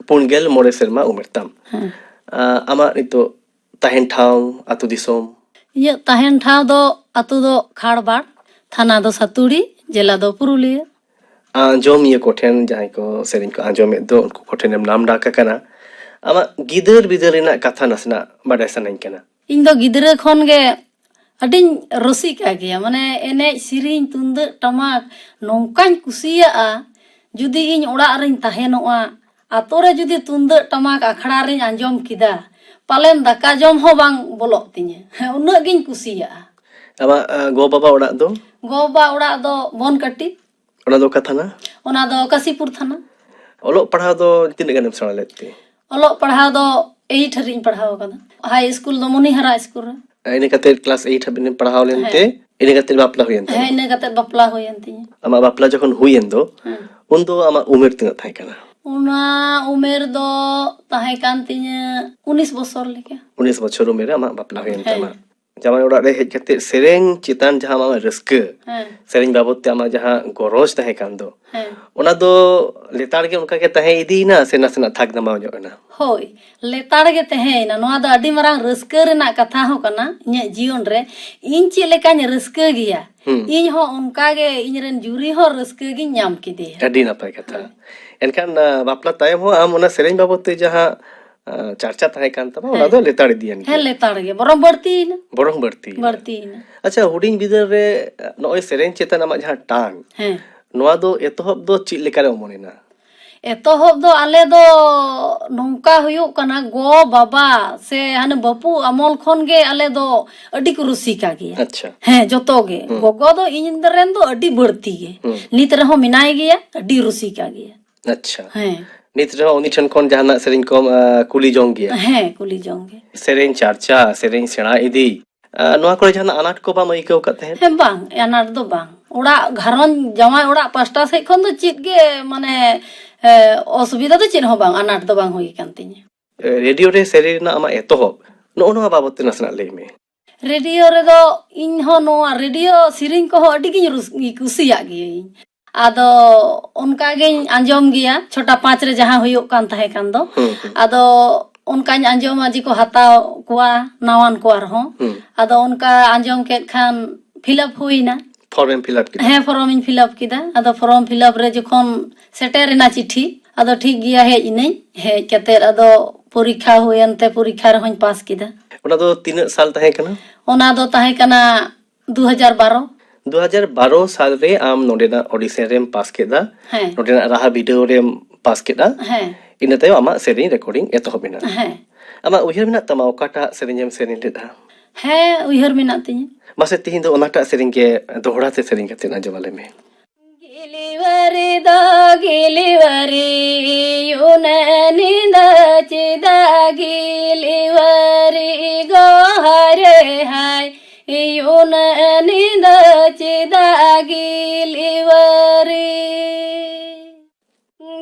ᱯᱩᱱ ᱜᱮᱞ ᱢᱚᱬᱮ ᱥᱮᱨᱢᱟ ᱩᱢᱮᱨ ᱛᱟᱢ᱾ ᱦᱮᱸ᱾ ᱟ, ᱟᱢᱟᱜ ᱱᱤᱛᱚᱜ ᱛᱟᱦᱮᱱ ᱴᱷᱟᱶ, ᱟᱹᱛᱩ ᱫᱤᱥᱚᱢ? ᱤᱧᱟᱹᱜ ᱛᱟᱦᱮᱱ ᱴᱷᱟᱶ ᱫᱚ ᱟᱹᱛᱩ ᱫᱚ ᱠᱷᱟᱲᱵᱟᱲ, ᱛᱷᱟᱱᱟ ᱫᱚ ᱥᱟᱹᱛᱩᱲᱤ, ᱡᱮᱞᱟ ᱫᱚ ᱯᱩᱨᱩᱞᱤᱭᱟᱹ᱾ ᱟᱸᱡᱚᱢᱤᱭᱟᱹ ᱠᱚᱴᱷᱮᱱ, ᱡᱟᱦᱟᱸᱭ ᱠᱚ ᱥᱮᱨᱮᱧ ᱠᱚ ᱟᱸᱡᱚᱢᱮᱫ ᱫᱚ, ᱩᱱᱠᱩ ᱠᱚᱴᱷᱮᱱᱮᱢ ᱱᱟᱢ ᱰᱟᱠ ᱟᱠᱟᱱᱟ, ᱟᱢᱟᱜ ᱜᱤᱫᱟᱹᱨ ᱵᱤᱫᱟᱹᱞ ᱨᱮᱱᱟᱜ ᱠᱟᱛᱷᱟ ᱱᱟᱥᱮᱱᱟᱜ ᱵᱟᱰᱟᱭ ᱥᱟᱱᱟᱧ ᱠᱟᱱᱟ᱾ ᱤᱧ ᱫᱚ ᱜᱤᱫᱽᱨᱟᱹ ᱠᱷᱚᱱ ᱜᱮ ᱟᱹᱰᱤᱧ ᱨᱩᱥᱤᱠᱟ ᱜᱮᱭᱟ, ᱢᱟᱱᱮ ᱮᱱᱮᱡ ᱥᱮᱨᱮᱧ ᱛᱩᱢᱫᱟᱹᱜ ᱴᱟᱢᱟᱠ ᱱᱚᱝᱠᱟᱧ ᱠᱩᱥᱤᱭᱟᱜᱼᱟ᱾ ᱡᱩᱫᱤ ᱤᱧ ᱚᱲᱟᱜ ᱨᱤᱧ ᱛᱟᱦᱮᱱᱚᱜᱼᱟ, ᱟᱛᱳ ᱨᱮ ᱡᱩᱫᱤ ᱛᱩᱢᱫᱟᱹᱜ ᱴᱟᱢᱟᱠ ᱟᱠᱷᱲᱟ ᱨᱤᱧ ᱟᱸᱡᱚᱢ ᱠᱮᱫᱟ, ᱯᱟᱞᱮᱱ ᱫᱟᱠᱟ ᱡᱚᱢ ᱦᱚᱸ ᱵᱟᱝ ᱵᱚᱞᱚᱜ ᱛᱤᱧᱟᱹ᱾ ᱦᱮᱸ, ᱩᱱᱟᱹᱜ ᱜᱤᱧ ᱠᱩᱥᱤᱭᱟᱜᱼᱟ᱾ ᱟᱢᱟᱜ, ᱟ, ᱜᱚ ᱵᱟᱵᱟ ᱚᱲᱟᱜ ᱫᱚ? ᱜᱚ ᱵᱟᱵᱟ ᱚᱲᱟᱜ ᱫᱚ ᱵᱚᱱᱠᱟᱴᱤ᱾ ᱚᱱᱟ ᱫᱚ ᱚᱠᱟ ᱛᱷᱟᱱᱟ? ᱚᱱᱟ ᱫᱚ ᱠᱟᱥᱤᱯᱩᱨ ᱛᱷᱟᱱᱟ᱾ ᱚᱞᱚᱜ ᱯᱟᱲᱦᱟᱣ ᱫᱚ ᱛᱤᱱᱟᱹᱜ ᱜᱟᱱᱮᱢ ᱥᱮᱬᱟ ᱞᱮᱫ ᱛᱮ? ᱚᱞᱚᱜ ᱯᱟᱲᱦᱟᱣ ᱫᱚ ᱮᱭᱤᱴ ᱦᱟᱹᱨᱤᱡ ᱤᱧ ᱯᱟᱲᱦᱟᱣ ᱟᱠᱟᱫᱟ᱾ ᱦᱟᱭ ᱥᱠᱩᱞ ᱫᱚ ᱢᱚᱱᱤᱦᱟᱨᱟ ᱥᱠᱩᱞ ᱨᱮ᱾ ᱤᱱᱟᱹ ᱠᱟᱛᱮ ᱠᱞᱟᱥ ᱮᱭᱤᱴ ᱦᱟᱹᱵᱤᱡ ᱮᱢ ᱯᱟᱲᱦᱟᱣ ᱞᱮᱱ ᱛᱮ, ᱦᱮᱸ᱾ ᱤᱱᱟᱹ ᱠᱟᱛᱮ ᱵᱟᱯᱞᱟ ᱦᱩᱭᱮᱱ ᱛᱟᱢᱟ? ᱦᱮᱸ, ᱤᱱᱟᱹ ᱠᱟᱛᱮ ᱵᱟᱯᱞᱟ ᱦᱩᱭᱮᱱ ᱛᱤᱧᱟᱹ᱾ ᱟᱢᱟᱜ ᱵᱟᱯᱞᱟ ᱡᱚᱠᱷᱚᱱ ᱦᱩᱭᱮᱱ ᱫᱚ, ᱦᱮᱸ᱾ ᱩᱱ ᱫᱚ ᱟᱢᱟᱜ ᱩᱢᱮᱨ ᱛᱤᱱᱟᱹᱜ ᱛᱟᱦᱮᱸ ᱠᱟᱱᱟ? ᱚᱱᱟ ᱩᱢᱮᱨ ᱫᱚ ᱛᱟᱦᱮᱸ ᱠᱟᱱ ᱛᱤᱧᱟᱹ ᱩᱱᱤᱥ ᱵᱚᱪᱷᱚᱨ ᱞᱮᱠᱟ᱾ ᱩᱱᱤᱥ ᱵᱚᱪᱷᱚᱨ ᱩᱢᱮᱨ ᱨᱮ ᱟᱢᱟᱜ ᱵᱟᱯᱞᱟ ᱦᱩᱭᱮᱱ ᱦᱮᱸ᱾ ᱛᱟᱢᱟ᱾ ᱡᱟᱶᱟᱭ ᱚᱲᱟᱜ ᱨᱮ ᱦᱮᱡ ᱠᱟᱛᱮ ᱥᱮᱨᱮᱧ ᱪᱮᱛᱟᱱ ᱡᱟᱦᱟᱸ ᱟᱢᱟᱜ ᱨᱟᱹᱥᱠᱟᱹ, ᱦᱮᱸ᱾ ᱥᱮᱨᱮᱧ ᱵᱟᱵᱚᱫ ᱛᱮ ᱟᱢᱟᱜ ᱡᱟᱦᱟᱸ ᱜᱚᱨᱚᱡᱽ ᱛᱟᱦᱮᱸ ᱠᱟᱱ ᱫᱚ, ᱦᱮᱸ᱾ ᱚᱱᱟ ᱫᱚ ᱞᱮᱛᱟᱲ ᱜᱮ ᱚᱱᱠᱟ ᱜᱮ ᱛᱟᱦᱮᱸ ᱤᱫᱤᱭᱮᱱᱟ ᱥᱮ ᱱᱟᱥᱮᱱᱟᱜ ᱛᱷᱟᱠ ᱫᱟᱢᱟᱣ ᱧᱚᱜ ᱮᱱᱟ? ᱦᱳᱭ, ᱞᱮᱛᱟᱲ ᱜᱮ ᱛᱟᱦᱮᱸᱭᱮᱱᱟ᱾ ᱱᱚᱣᱟ ᱫᱚ ᱟᱹᱰᱤ ᱢᱟᱨᱟᱝ ᱨᱟᱹᱥᱠᱟᱹ ᱨᱮᱱᱟᱜ ᱠᱟᱛᱷᱟ ᱦᱚᱸ ᱠᱟᱱᱟ᱾ ᱤᱧᱟᱹᱜ ᱡᱤᱭᱚᱱ ᱨᱮ ᱤᱧ ᱪᱮᱫ ᱞᱮᱠᱟᱧ ᱨᱟᱹᱥᱠᱟᱹ ᱜᱮᱭᱟ, ᱦᱩᱸ᱾ ᱤᱧ ᱦᱚᱸ ᱚᱱᱠᱟ ᱜᱮ ᱤᱧ ᱨᱮᱱ ᱡᱩᱨᱤ ᱦᱚᱸ ᱨᱟᱹᱥᱠᱟᱹ ᱜᱤᱧ ᱧᱟᱢ ᱠᱮᱫᱮᱭᱟ᱾ ᱟᱹᱰᱤ ᱱᱟᱯᱟᱭ ᱠᱟᱛᱷᱟ᱾ ᱦᱳᱭ᱾ ᱮᱱᱠᱷᱟᱱ, ᱟ, ᱵᱟᱯᱞᱟ ᱛᱟᱭᱚᱢ ᱦᱚᱸ ᱟᱢ ᱚᱱᱟ ᱥᱮᱨᱮᱧ ᱵᱟᱵᱚᱫ ᱛᱮ ᱡᱟᱦᱟᱸ, ᱟ, ᱪᱟᱨᱪᱟ ᱛᱟᱦᱮᱸ ᱠᱟᱱ ᱛᱟᱢᱟ, ᱚᱱᱟ ᱦᱮᱸ᱾ ᱫᱚ ᱞᱮᱛᱟᱲ ᱤᱫᱤᱭᱮᱱ ᱦᱮᱸ, ᱜᱮᱭᱟ? ᱞᱮᱛᱟᱲ ᱜᱮ, ᱵᱚᱨᱚᱝ ᱵᱟᱹᱲᱛᱤᱭᱮᱱᱟ᱾ ᱵᱚᱨᱚᱝ ᱵᱟᱹᱲᱛᱤᱭᱮᱱᱟ᱾ ᱵᱟᱹᱲᱛᱤᱭᱮᱱᱟ᱾ ᱟᱪᱪᱷᱟ, ᱦᱩᱰᱤᱧ ᱵᱤᱫᱟᱹᱞ ᱨᱮ, ᱟ, ᱱᱚᱜᱼᱚᱭ ᱥᱮᱨᱮᱧ ᱪᱮᱛᱟᱱ ᱟᱢᱟᱜ ᱡᱟᱦᱟᱸ ᱴᱟᱱ, ᱦᱮᱸ᱾ ᱱᱚᱣᱟ ᱫᱚ ᱮᱛᱚᱦᱚᱵ ᱫᱚ ᱪᱮᱫ ᱞᱮᱠᱟᱨᱮ ᱚᱢᱚᱱ ᱮᱱᱟ? ᱮᱛᱚᱦᱚᱵ ᱫᱚ ᱟᱞᱮ ᱫᱚ ᱱᱚᱝᱠᱟ ᱦᱩᱭᱩᱜ ᱠᱟᱱᱟ, ᱜᱚ ᱵᱟᱵᱟ ᱥᱮ ᱦᱟᱱᱮ ᱵᱟᱹᱯᱩ ᱟᱢᱚᱞ ᱠᱷᱚᱱ ᱜᱮ ᱟᱞᱮ ᱫᱚ ᱟᱹᱰᱤ ᱠᱚ ᱨᱩᱥᱤᱠᱟ ᱜᱮᱭᱟ᱾ ᱟᱪᱪᱷᱟ᱾ ᱦᱮᱸ, ᱡᱚᱛᱚ ᱜᱮ᱾ ᱦᱩᱸ᱾ ᱜᱚᱜᱚ ᱫᱚ ᱤᱧ ᱨᱮᱱ ᱫᱚ ᱟᱹᱰᱤ ᱵᱟᱹᱲᱛᱤ ᱜᱮ᱾ ᱦᱩᱸ᱾ ᱱᱤᱛ ᱨᱮᱦᱚᱸ ᱢᱮᱱᱟᱭ ᱜᱮᱭᱟ, ᱟᱹᱰᱤ ᱨᱩᱥᱤᱠᱟ ᱜᱮᱭᱟ᱾ ᱟᱪᱪᱷᱟ᱾ ᱦᱮᱸ᱾ ᱱᱤᱛ ᱨᱮᱦᱚᱸ ᱩᱱᱤ ᱴᱷᱮᱱ ᱠᱷᱚᱱ ᱡᱟᱦᱟᱱᱟᱜ ᱥᱮᱨᱮᱧ ᱠᱚᱢ, ᱟ, ᱠᱩᱞᱤ ᱡᱚᱝ ᱜᱮᱭᱟ? ᱦᱮᱸ, ᱠᱩᱞᱤ ᱡᱚᱝ ᱜᱮ᱾ ᱥᱮᱨᱮᱧ ᱪᱟᱨᱪᱟ, ᱥᱮᱨᱮᱧ ᱥᱮᱬᱟ ᱤᱫᱤ, ᱟ, ᱱᱚᱣᱟ ᱠᱚᱨᱮ ᱡᱟᱦᱟᱱᱟᱜ ᱟᱱᱟᱴ ᱠᱚ ᱵᱟᱢ ᱟᱹᱭᱠᱟᱹᱣ ᱟᱠᱟᱫ ᱛᱟᱦᱮᱸᱫ? ᱦᱮᱸ, ᱵᱟᱝ, ᱟᱱᱟᱴ ᱫᱚ ᱵᱟᱝ᱾ ᱚᱲᱟᱜ ᱜᱷᱟᱨᱚᱸᱡᱽ, ᱡᱟᱶᱟᱭ ᱚᱲᱟᱜ ᱯᱟᱥᱴᱟ ᱥᱮᱫ ᱠᱷᱚᱱ ᱫᱚ ᱪᱮᱫ ᱜᱮ, ᱢᱟᱱᱮ, ᱮ, ᱚᱥᱩᱵᱤᱫᱷᱟ ᱫᱚ ᱪᱮᱫ ᱦᱚᱸ ᱵᱟᱝ, ᱟᱱᱟᱴ ᱫᱚ ᱵᱟᱝ ᱦᱩᱭ ᱟᱠᱟᱱ ᱛᱤᱧᱟᱹ᱾ ᱮ, ᱨᱮᱰᱤᱭᱳ ᱨᱮ ᱥᱮᱨᱮᱧ ᱨᱮᱱᱟᱜ ᱟᱢᱟᱜ ᱮᱛᱚᱦᱚᱵ, ᱱᱚᱜᱼᱚ ᱱᱚᱣᱟ ᱵᱟᱵᱚᱫ ᱛᱮ ᱱᱟᱥᱮᱱᱟᱜ ᱞᱟᱹᱭ ᱢᱮ᱾ ᱨᱮᱰᱤᱭᱳ ᱨᱮᱫᱚ ᱤᱧ ᱦᱚᱸ ᱱᱚᱣᱟ ᱨᱮᱰᱤᱭᱳ ᱥᱮᱨᱮᱧ ᱠᱚᱦᱚᱸ ᱟᱹᱰᱤ ᱜᱤᱧ ᱨᱩᱥ-, ᱠᱩᱥᱤᱭᱟᱜ ᱜᱤᱭᱟᱹᱧ᱾ ᱟᱫᱚ ᱚᱱᱠᱟ ᱜᱤᱧ ᱟᱸᱡᱚᱢ ᱜᱮᱭᱟ, ᱪᱷᱚᱴᱟ ᱯᱟᱸᱪ ᱨᱮ ᱡᱟᱦᱟᱸ ᱦᱩᱭᱩᱜ ᱠᱟᱱ ᱛᱟᱦᱮᱸ ᱠᱟᱱ ᱫᱚ᱾ ᱦᱩᱸ, ᱦᱩᱸ᱾ ᱟᱫᱚ ᱚᱱᱠᱟᱧ ᱟᱸᱡᱚᱢᱟ ᱡᱮ ᱠᱚ ᱦᱟᱛᱟᱣ ᱠᱚᱣᱟ ᱱᱟᱣᱟᱱ ᱠᱚ ᱟᱨᱦᱚᱸ᱾ ᱦᱩᱸ᱾ ᱟᱫᱚ ᱚᱱᱠᱟ ᱟᱸᱡᱚᱢ ᱠᱮᱫ ᱠᱷᱟᱱ ᱯᱷᱤᱞᱟᱯ ᱦᱩᱭᱱᱟ᱾ ᱯᱷᱚᱨᱢ ᱮᱢ ᱯᱷᱤᱞᱟᱯ ᱠᱮᱫᱟ? ᱦᱮᱸ, ᱯᱷᱚᱨᱚᱢ ᱤᱧ ᱯᱷᱤᱞᱟᱯ ᱠᱮᱫᱟ᱾ ᱟᱫᱚ ᱯᱷᱚᱨᱚᱢ ᱯᱷᱤᱞᱟᱯ ᱨᱮ ᱡᱚᱠᱷᱚᱱ ᱥᱮᱴᱮᱨ ᱮᱱᱟ ᱪᱤᱴᱷᱤ, ᱟᱫᱚ ᱴᱷᱤᱠ ᱜᱮᱭᱟ, ᱦᱮᱡ ᱮᱱᱟᱹᱧ᱾ ᱦᱮᱡ ᱠᱟᱛᱮᱫ ᱟᱫᱚ ᱯᱚᱨᱤᱠᱠᱷᱟ ᱦᱩᱭᱮᱱ ᱛᱮ ᱯᱚᱨᱤᱠᱠᱷᱟ ᱨᱮᱦᱚᱸᱧ ᱯᱟᱥ ᱠᱮᱫᱟ᱾ ᱚᱱᱟ ᱫᱚ ᱛᱤᱱᱟᱹᱜ ᱥᱟᱞ ᱛᱟᱦᱮᱸ ᱠᱟᱱᱟ? ᱚᱱᱟ ᱫᱚ ᱛᱟᱦᱮᱸ ᱠᱟᱱᱟ ᱫᱩ ᱦᱟᱡᱟᱨ ᱵᱟᱨᱚ᱾ ᱫᱩ ᱦᱟᱡᱟᱨ ᱵᱟᱨᱚ ᱥᱟᱞ ᱨᱮ ᱟᱢ ᱱᱚᱰᱮᱱᱟᱜ ᱚᱰᱤᱥᱚᱱ ᱨᱮᱢ ᱯᱟᱥ ᱠᱮᱫᱟ, ᱦᱮᱸ᱾ ᱱᱚᱰᱮᱱᱟᱜ ᱨᱟᱦᱟ ᱵᱤᱰᱟᱹᱣ ᱨᱮᱢ ᱯᱟᱥ ᱠᱮᱫᱟ᱾ ᱦᱮᱸ᱾ ᱤᱱᱟᱹ ᱛᱟᱭᱚᱢ ᱟᱢᱟᱜ ᱥᱮᱨᱮᱧ ᱨᱮᱠᱚᱨᱰᱤᱝ ᱮᱛᱚᱦᱚᱵ ᱮᱱᱟ᱾ ᱦᱮᱸ᱾ ᱟᱢᱟᱜ ᱩᱭᱦᱟᱹᱨ ᱢᱮᱱᱟᱜ ᱛᱟᱢᱟ ᱚᱠᱟᱴᱟᱜ ᱥᱮᱨᱮᱧ ᱮᱢ ᱥᱮᱨᱮᱧ ᱞᱮᱫᱟ? ᱦᱮᱸ, ᱩᱭᱦᱟᱹᱨ ᱢᱮᱱᱟᱜ ᱛᱤᱧᱟᱹ᱾ ᱢᱟᱥᱮ, ᱛᱮᱦᱮᱧ ᱫᱚ ᱚᱱᱟᱴᱟᱜ ᱥᱮᱨᱮᱧ ᱜᱮ ᱫᱚᱦᱲᱟ ᱛᱮ ᱥᱮᱨᱮᱧ ᱠᱟᱛᱮ ᱟᱸᱡᱚᱢ ᱟᱞᱮ ᱢᱮ᱾ ᱜᱤᱞᱤᱣᱟᱹᱨᱤ ᱫᱚ ᱜᱤᱞᱤᱣᱟᱹᱨᱤ, ᱩᱱᱟᱹᱜ ᱧᱤᱫᱟᱹ ᱪᱮᱫᱟᱜ ᱜᱤᱞᱤᱣᱟᱹᱨᱤ ᱜᱚᱦᱟᱨᱮ ᱦᱟᱭ, ᱩᱱᱟᱹᱜ ᱧᱤᱫᱟᱹ ᱪᱮᱫᱟᱜ ᱜᱤᱞᱤᱣᱟᱹᱨᱤ?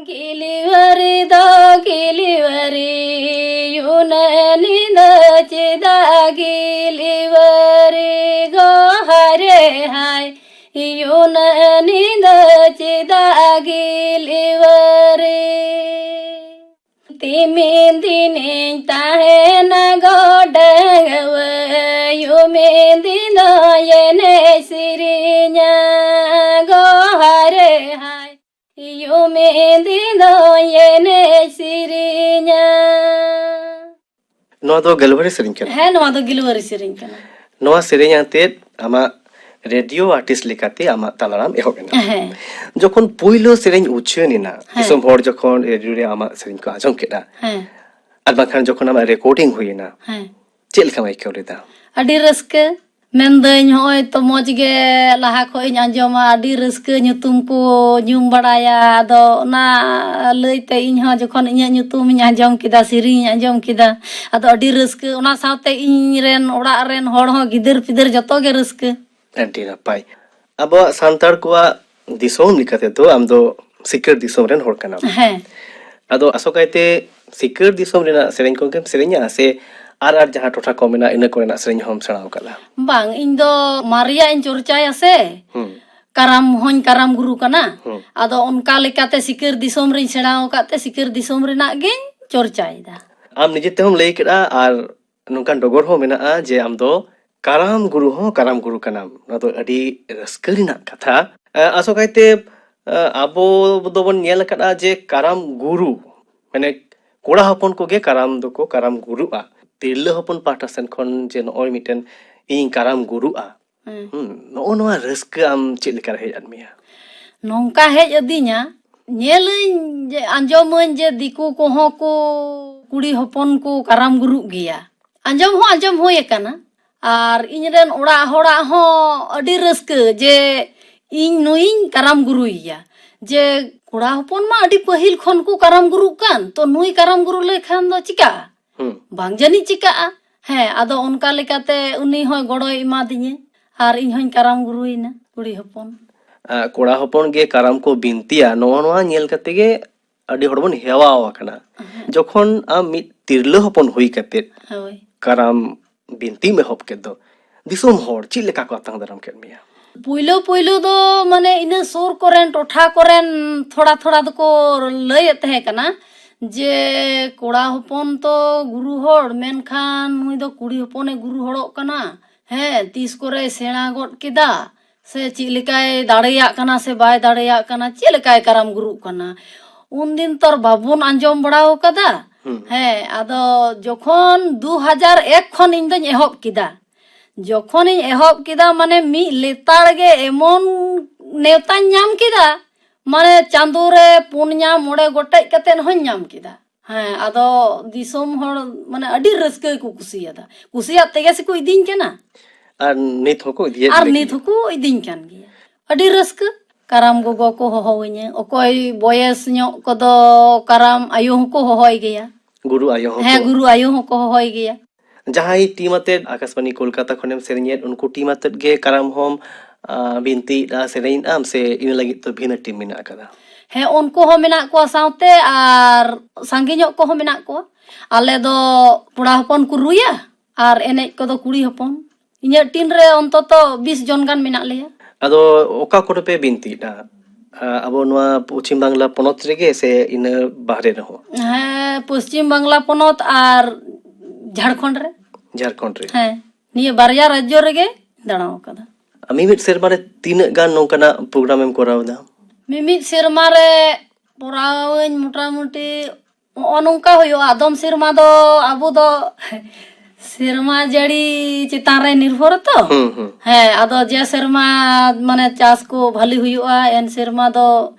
ᱜᱤᱞᱤᱣᱟᱹᱨᱤ ᱫᱚ ᱜᱤᱞᱤᱣᱟᱹᱨᱤ, ᱩᱱᱟᱹᱜ ᱧᱤᱫᱟᱹ ᱪᱮᱫᱟᱜ ᱜᱤᱞᱤᱣᱟᱹᱨᱤ ᱜᱚᱦᱟᱨᱮ ᱦᱟᱭ, ᱩᱱᱟᱹᱜ ᱧᱤᱫᱟᱹ ᱪᱮᱫᱟᱜ ᱜᱤᱞᱤᱣᱟᱹᱨᱤ? ᱛᱤᱢᱤᱱ ᱫᱤᱱᱤᱧ ᱛᱟᱦᱮᱱᱟ ᱜᱚᱰᱟᱹᱣᱟᱹ, ᱭᱩᱢᱤᱱ ᱫᱤᱱ ᱫᱚ ᱮᱱᱮᱡ ᱥᱮᱨᱮᱧᱟ ᱜᱚᱦᱟᱨᱮ ᱦᱟᱭ, ᱭᱩᱢᱤᱱ ᱫᱤᱱ ᱫᱚ ᱮᱱᱮᱡ ᱥᱮᱨᱮᱧᱟ᱾ ᱱᱚᱣᱟ ᱫᱚ ᱜᱮᱞᱣᱟᱨᱤ ᱥᱮᱨᱮᱧ ᱠᱟᱱᱟ? ᱦᱮᱸ, ᱱᱚᱣᱟ ᱫᱚ ᱜᱮᱞᱣᱟᱨᱤ ᱥᱮᱨᱮᱧ ᱠᱟᱱᱟ᱾ ᱱᱚᱣᱟ ᱥᱮᱨᱮᱧ ᱟᱛᱮᱫ ᱟᱢᱟᱜ ᱨᱮᱰᱤᱭᱳ ᱟᱨᱴᱤᱥᱴ ᱞᱮᱠᱟᱛᱮ ᱟᱢᱟᱜ ᱛᱟᱞᱟᱨᱟᱢ ᱮᱦᱚᱵ ᱮᱱᱟ᱾ ᱦᱮᱸ᱾ ᱡᱚᱠᱷᱚᱱ ᱯᱩᱭᱞᱳ ᱥᱮᱨᱮᱧ ᱩᱪᱷᱟᱹᱱ ᱮᱱᱟ, ᱦᱮᱸ᱾ ᱫᱤᱥᱚᱢ ᱦᱚᱲ ᱡᱚᱠᱷᱚᱱ ᱨᱮᱰᱤᱭᱳ ᱨᱮ ᱟᱢᱟᱜ ᱥᱮᱨᱮᱧ ᱠᱚ ᱟᱸᱡᱚᱢ ᱠᱮᱫᱟ, ᱦᱮᱸ᱾ ᱟᱨ ᱵᱟᱝᱠᱷᱟᱱ ᱡᱚᱠᱷᱚᱱ ᱟᱢᱟᱜ ᱨᱮᱠᱚᱨᱰᱤᱝ ᱦᱩᱭᱮᱱᱟ, ᱦᱮᱸ᱾ ᱪᱮᱫ ᱞᱮᱠᱟᱢ ᱟᱹᱭᱠᱟᱹᱣ ᱞᱮᱫᱟ? ᱟᱹᱰᱤ ᱨᱟᱹᱥᱠᱟᱹ᱾ ᱢᱮᱱᱫᱟᱹᱧ, ᱦᱚᱸᱜᱼᱚᱭ ᱛᱚ ᱢᱚᱡᱽ ᱜᱮ ᱞᱟᱦᱟ ᱠᱷᱚᱡ ᱤᱧ ᱟᱸᱡᱚᱢᱟ, ᱟᱹᱰᱤ ᱨᱟᱹᱥᱠᱟᱹ ᱧᱩᱛᱩᱢ ᱠᱚ ᱧᱩᱢ ᱵᱟᱲᱟᱭᱟ᱾ ᱟᱫᱚ ᱚᱱᱟ ᱞᱟᱹᱭᱛᱮ ᱤᱧ ᱦᱚᱸ ᱡᱚᱠᱷᱚᱱ ᱤᱧᱟᱹᱜ ᱧᱩᱛᱩᱢ ᱤᱧ ᱟᱸᱡᱚᱢ ᱠᱮᱫᱟ, ᱥᱮᱨᱮᱧ ᱤᱧ ᱟᱸᱡᱚᱢ ᱠᱮᱫᱟ, ᱟᱫᱚ ᱟᱹᱰᱤ ᱨᱟᱹᱥᱠᱟᱹ᱾ ᱚᱱᱟ ᱥᱟᱶᱛᱮ ᱤᱧ ᱨᱮᱱ ᱚᱲᱟᱜ ᱨᱮᱱ ᱦᱚᱲ ᱦᱚᱸ, ᱜᱤᱫᱟᱹᱨ ᱯᱤᱫᱟᱹᱨ ᱡᱚᱛᱚ ᱜᱮ ᱨᱟᱹᱥᱠᱟᱹ᱾ ᱟᱹᱰᱤ ᱱᱟᱯᱟᱭ᱾ ᱟᱵᱚᱣᱟᱜ ᱥᱟᱱᱛᱟᱲ ᱠᱚᱣᱟᱜ ᱫᱤᱥᱚᱢ ᱞᱮᱠᱟ ᱛᱮᱫᱚ ᱟᱢ ᱫᱚ ᱥᱤᱠᱟᱹᱨ ᱫᱤᱥᱚᱢ ᱨᱮᱱ ᱦᱚᱲ ᱠᱟᱱᱟᱢ᱾ ᱦᱮᱸ᱾ ᱟᱫᱚ ᱟᱥᱚᱠᱟᱭᱛᱮ ᱥᱤᱠᱟᱹᱨ ᱫᱤᱥᱚᱢ ᱨᱮᱱᱟᱜ ᱥᱮᱨᱮᱧ ᱠᱚᱜᱮᱢ ᱥᱮᱨᱮᱧᱟ, ᱥᱮ ᱟᱨ ᱟᱨ ᱡᱟᱦᱟᱸ ᱴᱚᱴᱷᱟ ᱠᱚ ᱢᱮᱱᱟᱜᱼᱟ, ᱤᱱᱟᱹ ᱠᱚᱨᱮᱱᱟᱜ ᱥᱮᱨᱮᱧ ᱦᱚᱸᱢ ᱥᱮᱬᱟ ᱟᱠᱟᱫᱟ? ᱵᱟᱝ, ᱤᱧ ᱫᱚ ᱢᱟᱨᱮᱭᱟᱜ ᱤᱧ ᱪᱚᱨᱪᱟᱭᱟ ᱥᱮ᱾ ᱦᱩᱸ᱾ ᱠᱟᱨᱟᱢ ᱦᱚᱸᱧ ᱠᱟᱨᱟᱢ ᱜᱩᱨᱩ ᱠᱟᱱᱟ᱾ ᱦᱩᱸ᱾ ᱟᱫᱚ ᱚᱱᱠᱟ ᱞᱮᱠᱟᱛᱮ ᱥᱤᱠᱟᱹᱨ ᱫᱤᱥᱚᱢ ᱨᱤᱧ ᱥᱮᱬᱟ ᱟᱠᱟᱫ ᱛᱮ ᱥᱤᱠᱟᱹᱨ ᱫᱤᱥᱚᱢ ᱨᱮᱱᱟᱜ ᱜᱤᱧ ᱪᱚᱨᱪᱟᱭᱮᱫᱟ᱾ ᱟᱢ ᱱᱤᱡᱮ ᱛᱮᱦᱚᱸᱢ ᱞᱟᱹᱭ ᱠᱮᱫᱟ, ᱟᱨ ᱱᱚᱝᱠᱟᱱ ᱰᱚᱜᱚᱨ ᱦᱚᱸ ᱢᱮᱱᱟᱜᱼᱟ ᱡᱮ ᱟᱢ ᱫᱚ ᱠᱟᱨᱟᱢ ᱜᱩᱨᱩ ᱦᱚᱸ ᱠᱟᱨᱟᱢ ᱜᱩᱨᱩ ᱠᱟᱱᱟᱢ᱾ ᱱᱚᱣᱟ ᱫᱚ ᱟᱹᱰᱤ ᱨᱟᱹᱥᱠᱟᱹ ᱨᱮᱱᱟᱜ ᱠᱟᱛᱷᱟ᱾ ᱮ, ᱟᱥᱚᱠᱟᱭᱛᱮ, ᱮ, ᱟᱵᱚ ᱫᱚᱵᱚᱱ ᱧᱮᱞ ᱟᱠᱟᱫᱼᱟ ᱡᱮ ᱠᱟᱨᱟᱢ ᱜᱩᱨᱩ, ᱢᱟᱱᱮ, ᱠᱚᱲᱟ ᱦᱚᱯᱚᱱ ᱠᱚᱜᱮ ᱠᱟᱨᱟᱢ ᱫᱚᱠᱚ ᱠᱟᱨᱟᱢ ᱜᱩᱨᱩᱜᱼᱟ᱾ ᱛᱤᱨᱞᱟᱹ ᱦᱚᱯᱚᱱ ᱯᱟᱦᱴᱟ ᱥᱮᱱ ᱠᱷᱚᱱ ᱡᱮ ᱱᱚᱜᱼᱚᱭ ᱢᱤᱫᱴᱮᱱ ᱤᱧ ᱠᱟᱨᱟᱢ ᱜᱩᱨᱩᱜᱼᱟ, ᱦᱮᱸ᱾ ᱦᱩᱸ, ᱱᱚᱜᱼᱚ ᱱᱚᱣᱟ ᱨᱟᱹᱥᱠᱟᱹ ᱟᱢ ᱪᱮᱫ ᱞᱮᱠᱟᱨᱮ ᱦᱮᱡ ᱟᱫ ᱢᱮᱭᱟ? ᱱᱚᱝᱠᱟ ᱦᱮᱡ ᱟᱹᱫᱤᱧᱟ, ᱧᱮᱞᱟᱹᱧ ᱡᱮ, ᱟᱸᱡᱚᱢᱟᱹᱧ ᱡᱮ ᱫᱤᱠᱩ ᱠᱚᱦᱚᱸ ᱠᱚ, ᱠᱩᱲᱤ ᱦᱚᱯᱚᱱ ᱠᱚ ᱠᱟᱨᱟᱢ ᱜᱩᱨᱩᱜ ᱜᱮᱭᱟ᱾ ᱟᱸᱡᱚᱢ ᱦᱚᱸ ᱟᱸᱡᱚᱢ ᱦᱩᱭ ᱟᱠᱟᱱᱟ᱾ ᱟᱨ ᱤᱧ ᱨᱮᱱ ᱚᱲᱟᱜ ᱦᱚᱲᱟᱜ ᱦᱚᱸ ᱟᱹᱰᱤ ᱨᱟᱹᱥᱠᱟᱹ ᱡᱮ ᱤᱧ ᱱᱩᱭᱤᱧ ᱠᱟᱨᱟᱢ ᱜᱩᱨᱩᱭᱮᱭᱟ᱾ ᱡᱮ ᱠᱚᱲᱟ ᱦᱚᱯᱚᱱ ᱢᱟ ᱟᱹᱰᱤ ᱯᱟᱹᱦᱤᱞ ᱠᱷᱚᱱ ᱠᱚ ᱠᱟᱨᱟᱢ ᱜᱩᱨᱩᱜ ᱠᱟᱱ, ᱛᱚ ᱱᱩᱭ ᱠᱟᱨᱟᱢ ᱜᱩᱨᱩ ᱞᱮᱠᱷᱟᱱ ᱫᱚ ᱪᱤᱠᱟᱹᱜᱼᱟ? ᱦᱩᱸ᱾ ᱵᱟᱝ ᱡᱟᱹᱱᱤᱡ ᱪᱤᱠᱟᱹᱜᱼᱟ᱾ ᱦᱮᱸ, ᱟᱫᱚ ᱚᱱᱠᱟ ᱞᱮᱠᱟᱛᱮ ᱩᱱᱤ ᱦᱚᱸᱭ ᱜᱚᱲᱚᱭ ᱮᱢᱟᱫᱤᱧᱟᱹ ᱟᱨ ᱤᱧ ᱦᱚᱸᱧ ᱠᱟᱨᱟᱢ ᱜᱩᱨᱩᱭᱮᱱᱟ, ᱠᱩᱲᱤ ᱦᱚᱯᱚᱱ᱾ ᱟ, ᱠᱚᱲᱟ ᱦᱚᱯᱚᱱ ᱜᱮ ᱠᱟᱨᱟᱢ ᱠᱚ ᱵᱤᱱᱛᱤᱭᱟ, ᱱᱚᱣᱟ, ᱱᱚᱣᱟ ᱧᱮᱞ ᱠᱟᱛᱮ ᱜᱮ ᱟᱹᱰᱤ ᱦᱚᱲ ᱵᱚᱱ ᱦᱮᱣᱟᱣ ᱟᱠᱟᱱᱟ᱾ ᱡᱚᱠᱷᱚᱱ ᱟᱢ ᱢᱤᱫ ᱛᱤᱨᱞᱟᱹ ᱦᱚᱯᱚᱱ ᱦᱩᱭ ᱠᱟᱛᱮ ᱦᱳᱭ᱾ ᱠᱟᱨᱟᱢ ᱵᱤᱱᱛᱤᱢ ᱮᱦᱚᱵ ᱠᱮᱫ ᱫᱚ, ᱫᱤᱥᱚᱢ ᱦᱚᱲ ᱪᱮᱫ ᱞᱮᱠᱟ ᱠᱚ ᱟᱛᱟᱝ ᱫᱟᱨᱟᱢ ᱠᱮᱫ ᱢᱮᱭᱟ? ᱯᱩᱭᱞᱩ ᱯᱩᱭᱞᱩ ᱫᱚ ᱢᱟᱱᱮ ᱤᱱᱟᱹ ᱥᱩᱨ ᱠᱚᱨᱮᱱ, ᱴᱚᱴᱷᱟ ᱠᱚᱨᱮᱱ ᱛᱷᱚᱲᱟ ᱛᱷᱚᱲᱟ ᱫᱚᱠᱚ ᱞᱟᱹᱭᱮᱫ ᱛᱟᱦᱮᱸ ᱠᱟᱱᱟ ᱡᱮ ᱠᱚᱲᱟ ᱦᱚᱯᱚᱱ ᱛᱚ ᱜᱩᱨᱩ ᱦᱚᱲ, ᱢᱮᱱᱠᱷᱟᱱ ᱱᱩᱭ ᱫᱚ ᱠᱩᱲᱤ ᱦᱚᱯᱚᱱᱮ ᱜᱩᱨᱩ ᱦᱚᱲᱚᱜ ᱠᱟᱱᱟ᱾ ᱦᱮᱸ, ᱛᱤᱥ ᱠᱚᱨᱮᱭ ᱥᱮᱬᱟ ᱜᱚᱫ ᱠᱮᱫᱟ, ᱥᱮ ᱪᱮᱫ ᱞᱮᱠᱟᱭ ᱫᱟᱲᱮᱭᱟᱜ ᱠᱟᱱᱟ ᱥᱮ ᱵᱟᱭ ᱫᱟᱲᱮᱭᱟᱜ ᱠᱟᱱᱟ, ᱪᱮᱫ ᱞᱮᱠᱟᱭ ᱠᱟᱨᱟᱢ ᱜᱩᱨᱩᱜ ᱠᱟᱱᱟ᱾ ᱩᱱᱫᱤᱱ ᱛᱚ ᱟᱨ ᱵᱟᱵᱚᱱ ᱟᱸᱡᱚᱢ ᱵᱟᱲᱟ ᱟᱠᱟᱫᱟ᱾ ᱦᱩᱸ᱾ ᱦᱮᱸ, ᱟᱫᱚ ᱡᱚᱠᱷᱚᱱ ᱫᱩ ᱦᱟᱡᱟᱨ ᱮᱠ ᱠᱷᱚᱱ ᱤᱧ ᱫᱚᱧ ᱮᱦᱚᱵ ᱠᱮᱫᱟ, ᱡᱚᱠᱷᱚᱱᱤᱧ ᱮᱦᱚᱵ ᱠᱮᱫᱟ, ᱢᱟᱱᱮ ᱢᱤᱫ ᱞᱮᱛᱟᱲ ᱜᱮ ᱮᱢᱚᱱ ᱱᱮᱣᱛᱟᱧ ᱧᱟᱢ ᱠᱮᱫᱟ, ᱢᱟᱱᱮ ᱪᱟᱸᱫᱳ ᱨᱮ ᱯᱩᱱᱭᱟ ᱢᱚᱬᱮ ᱜᱚᱴᱮᱡ ᱠᱟᱛᱮᱫ ᱦᱚᱸᱧ ᱧᱟᱢ ᱠᱮᱫᱟ᱾ ᱦᱮᱸ, ᱟᱫᱚ ᱫᱤᱥᱚᱢ ᱦᱚᱲ ᱢᱟᱱᱮ ᱟᱹᱰᱤ ᱨᱟᱹᱥᱠᱟᱹ ᱜᱮᱠᱚ ᱠᱩᱥᱤᱭᱟᱫᱟ, ᱠᱩᱥᱤᱭᱟᱜ ᱛᱮᱜᱮ ᱥᱮᱠᱚ ᱤᱫᱤᱧ ᱠᱟᱱᱟ᱾ ᱟᱨ ᱱᱤᱛ ᱦᱚᱸᱠᱚ ᱤᱫᱤᱭᱮᱫ ᱟᱨ ᱢᱮ ᱱᱤᱛ ᱜᱮᱭᱟ᱾ ᱦᱚᱸᱠᱚ ᱤᱫᱤᱧ ᱠᱟᱱ ᱜᱮᱭᱟ᱾ ᱟᱹᱰᱤ ᱨᱟᱹᱥᱠᱟᱹ᱾ ᱠᱟᱨᱟᱢ ᱜᱚᱜᱚ ᱠᱚ ᱦᱚᱦᱚᱣᱟᱹᱧᱟᱹ, ᱚᱠᱚᱭ ᱵᱚᱭᱮᱥ ᱧᱚᱜ ᱠᱚᱫᱚ ᱠᱟᱨᱟᱢ ᱟᱭᱳ ᱦᱚᱸᱠᱚ ᱦᱚᱦᱚᱭ ᱜᱮᱭᱟ᱾ ᱜᱩᱨᱩ ᱟᱭᱳ ᱦᱚᱸ ᱦᱮᱸ, ᱠᱚ ᱜᱩᱨᱩ ᱟᱭᱳ ᱦᱚᱸᱠᱚ ᱦᱚᱦᱚᱭ ᱜᱮᱭᱟ᱾ ᱡᱟᱦᱟᱸᱭ ᱴᱤᱢ ᱟᱛᱮᱫ ᱟᱠᱟᱥᱵᱟᱱᱤ ᱠᱳᱞᱠᱟᱛᱟ ᱠᱷᱚᱱᱮᱢ ᱥᱮᱨᱮᱧᱮᱫ, ᱩᱱᱠᱩ ᱴᱤᱢ ᱟᱛᱮᱫ ᱜᱮ ᱠᱟᱨᱟᱢ ᱦᱚᱸᱢ ᱟᱸ, ᱵᱤᱱᱛᱤᱭᱮᱫᱼᱟ, ᱥᱮᱨᱮᱧᱮᱫᱼᱟᱢ, ᱥᱮ ᱤᱱᱟᱹ ᱞᱟᱹᱜᱤᱫ ᱫᱚ ᱵᱷᱤᱱᱟᱹ ᱴᱤᱢ ᱢᱮᱱᱟᱜ ᱟᱠᱟᱫᱟ? ᱦᱮᱸ, ᱩᱱᱠᱩ ᱦᱚᱸ ᱢᱮᱱᱟᱜ ᱠᱚᱣᱟ ᱥᱟᱶᱛᱮ, ᱟᱨ ᱥᱟᱸᱜᱮ ᱧᱚᱜ ᱠᱚᱦᱚᱸ ᱢᱮᱱᱟᱜ ᱠᱚᱣᱟ᱾ ᱟᱞᱮ ᱫᱚ ᱠᱚᱲᱟ ᱦᱚᱯᱚᱱ ᱠᱚ ᱨᱩᱭᱟ ᱟᱨ ᱮᱱᱮᱡ ᱠᱚᱫᱚ ᱠᱩᱲᱤ ᱦᱚᱯᱚᱱ᱾ ᱤᱧᱟᱹᱜ ᱴᱤᱢ ᱨᱮ ᱚᱱᱛᱚᱛᱚ ᱵᱤᱥ ᱡᱚᱱ ᱜᱟᱱ ᱢᱮᱱᱟᱜ ᱞᱮᱭᱟ᱾ ᱟᱫᱚ ᱚᱠᱟ ᱠᱚᱨᱮ ᱯᱮ ᱵᱤᱱᱛᱤᱭᱮᱫᱼᱟ? ᱟᱸ, ᱟᱵᱚ ᱱᱚᱣᱟ ᱯᱚᱪᱷᱤᱢ ᱵᱟᱝᱞᱟ ᱯᱚᱱᱚᱛ ᱨᱮᱜᱮ ᱥᱮ ᱤᱱᱟᱹ ᱵᱟᱦᱨᱮ ᱨᱮᱦᱚᱸ? ᱦᱮᱸ, ᱯᱚᱥᱪᱤᱢ ᱵᱟᱝᱞᱟ ᱯᱚᱱᱚᱛ ᱟᱨ ᱡᱷᱟᱲᱠᱷᱚᱸᱰ ᱨᱮ᱾ ᱡᱷᱟᱲᱠᱷᱚᱸᱰ ᱨᱮ᱾ ᱦᱮᱸ, ᱱᱤᱭᱟᱹ ᱵᱟᱨᱭᱟ ᱨᱟᱡᱽᱡᱚ ᱨᱮᱜᱮ ᱫᱟᱬᱟ ᱟᱠᱟᱫᱟ᱾ ᱟᱨ ᱢᱤᱢᱤᱫ ᱥᱮᱨᱢᱟ ᱨᱮ ᱛᱤᱱᱟᱹᱜ ᱜᱟᱱ ᱱᱚᱝᱠᱟᱱᱟᱜ ᱯᱨᱳᱜᱨᱟᱢ ᱮᱢ ᱠᱚᱨᱟᱣ ᱮᱫᱟ? ᱢᱤᱢᱤᱫ ᱥᱮᱨᱢᱟ ᱨᱮ ᱠᱚᱨᱟᱣᱟᱹᱧ ᱢᱚᱴᱟᱢᱩᱴᱤ ᱱᱚᱜᱼᱚ ᱱᱚᱝᱠᱟ ᱦᱩᱭᱩᱜᱼᱟ᱾ ᱟᱫᱚᱢ ᱥᱮᱨᱢᱟ ᱫᱚ ᱟᱵᱚ ᱫᱚ ᱥᱮᱨᱢᱟ ᱡᱟᱹᱲᱤ ᱪᱮᱛᱟᱱ ᱨᱮ ᱱᱤᱨᱵᱷᱚᱨ ᱛᱚ᱾ ᱦᱩᱸ, ᱦᱩᱸ᱾ ᱦᱮᱸ, ᱟᱫᱚ ᱡᱮ ᱥᱮᱨᱢᱟ ᱢᱟᱱᱮ ᱪᱟᱥ ᱠᱚ ᱵᱷᱟᱞᱤ ᱦᱩᱭᱩᱜᱼᱟ, ᱮᱱ ᱥᱮᱨᱢᱟ ᱫᱚ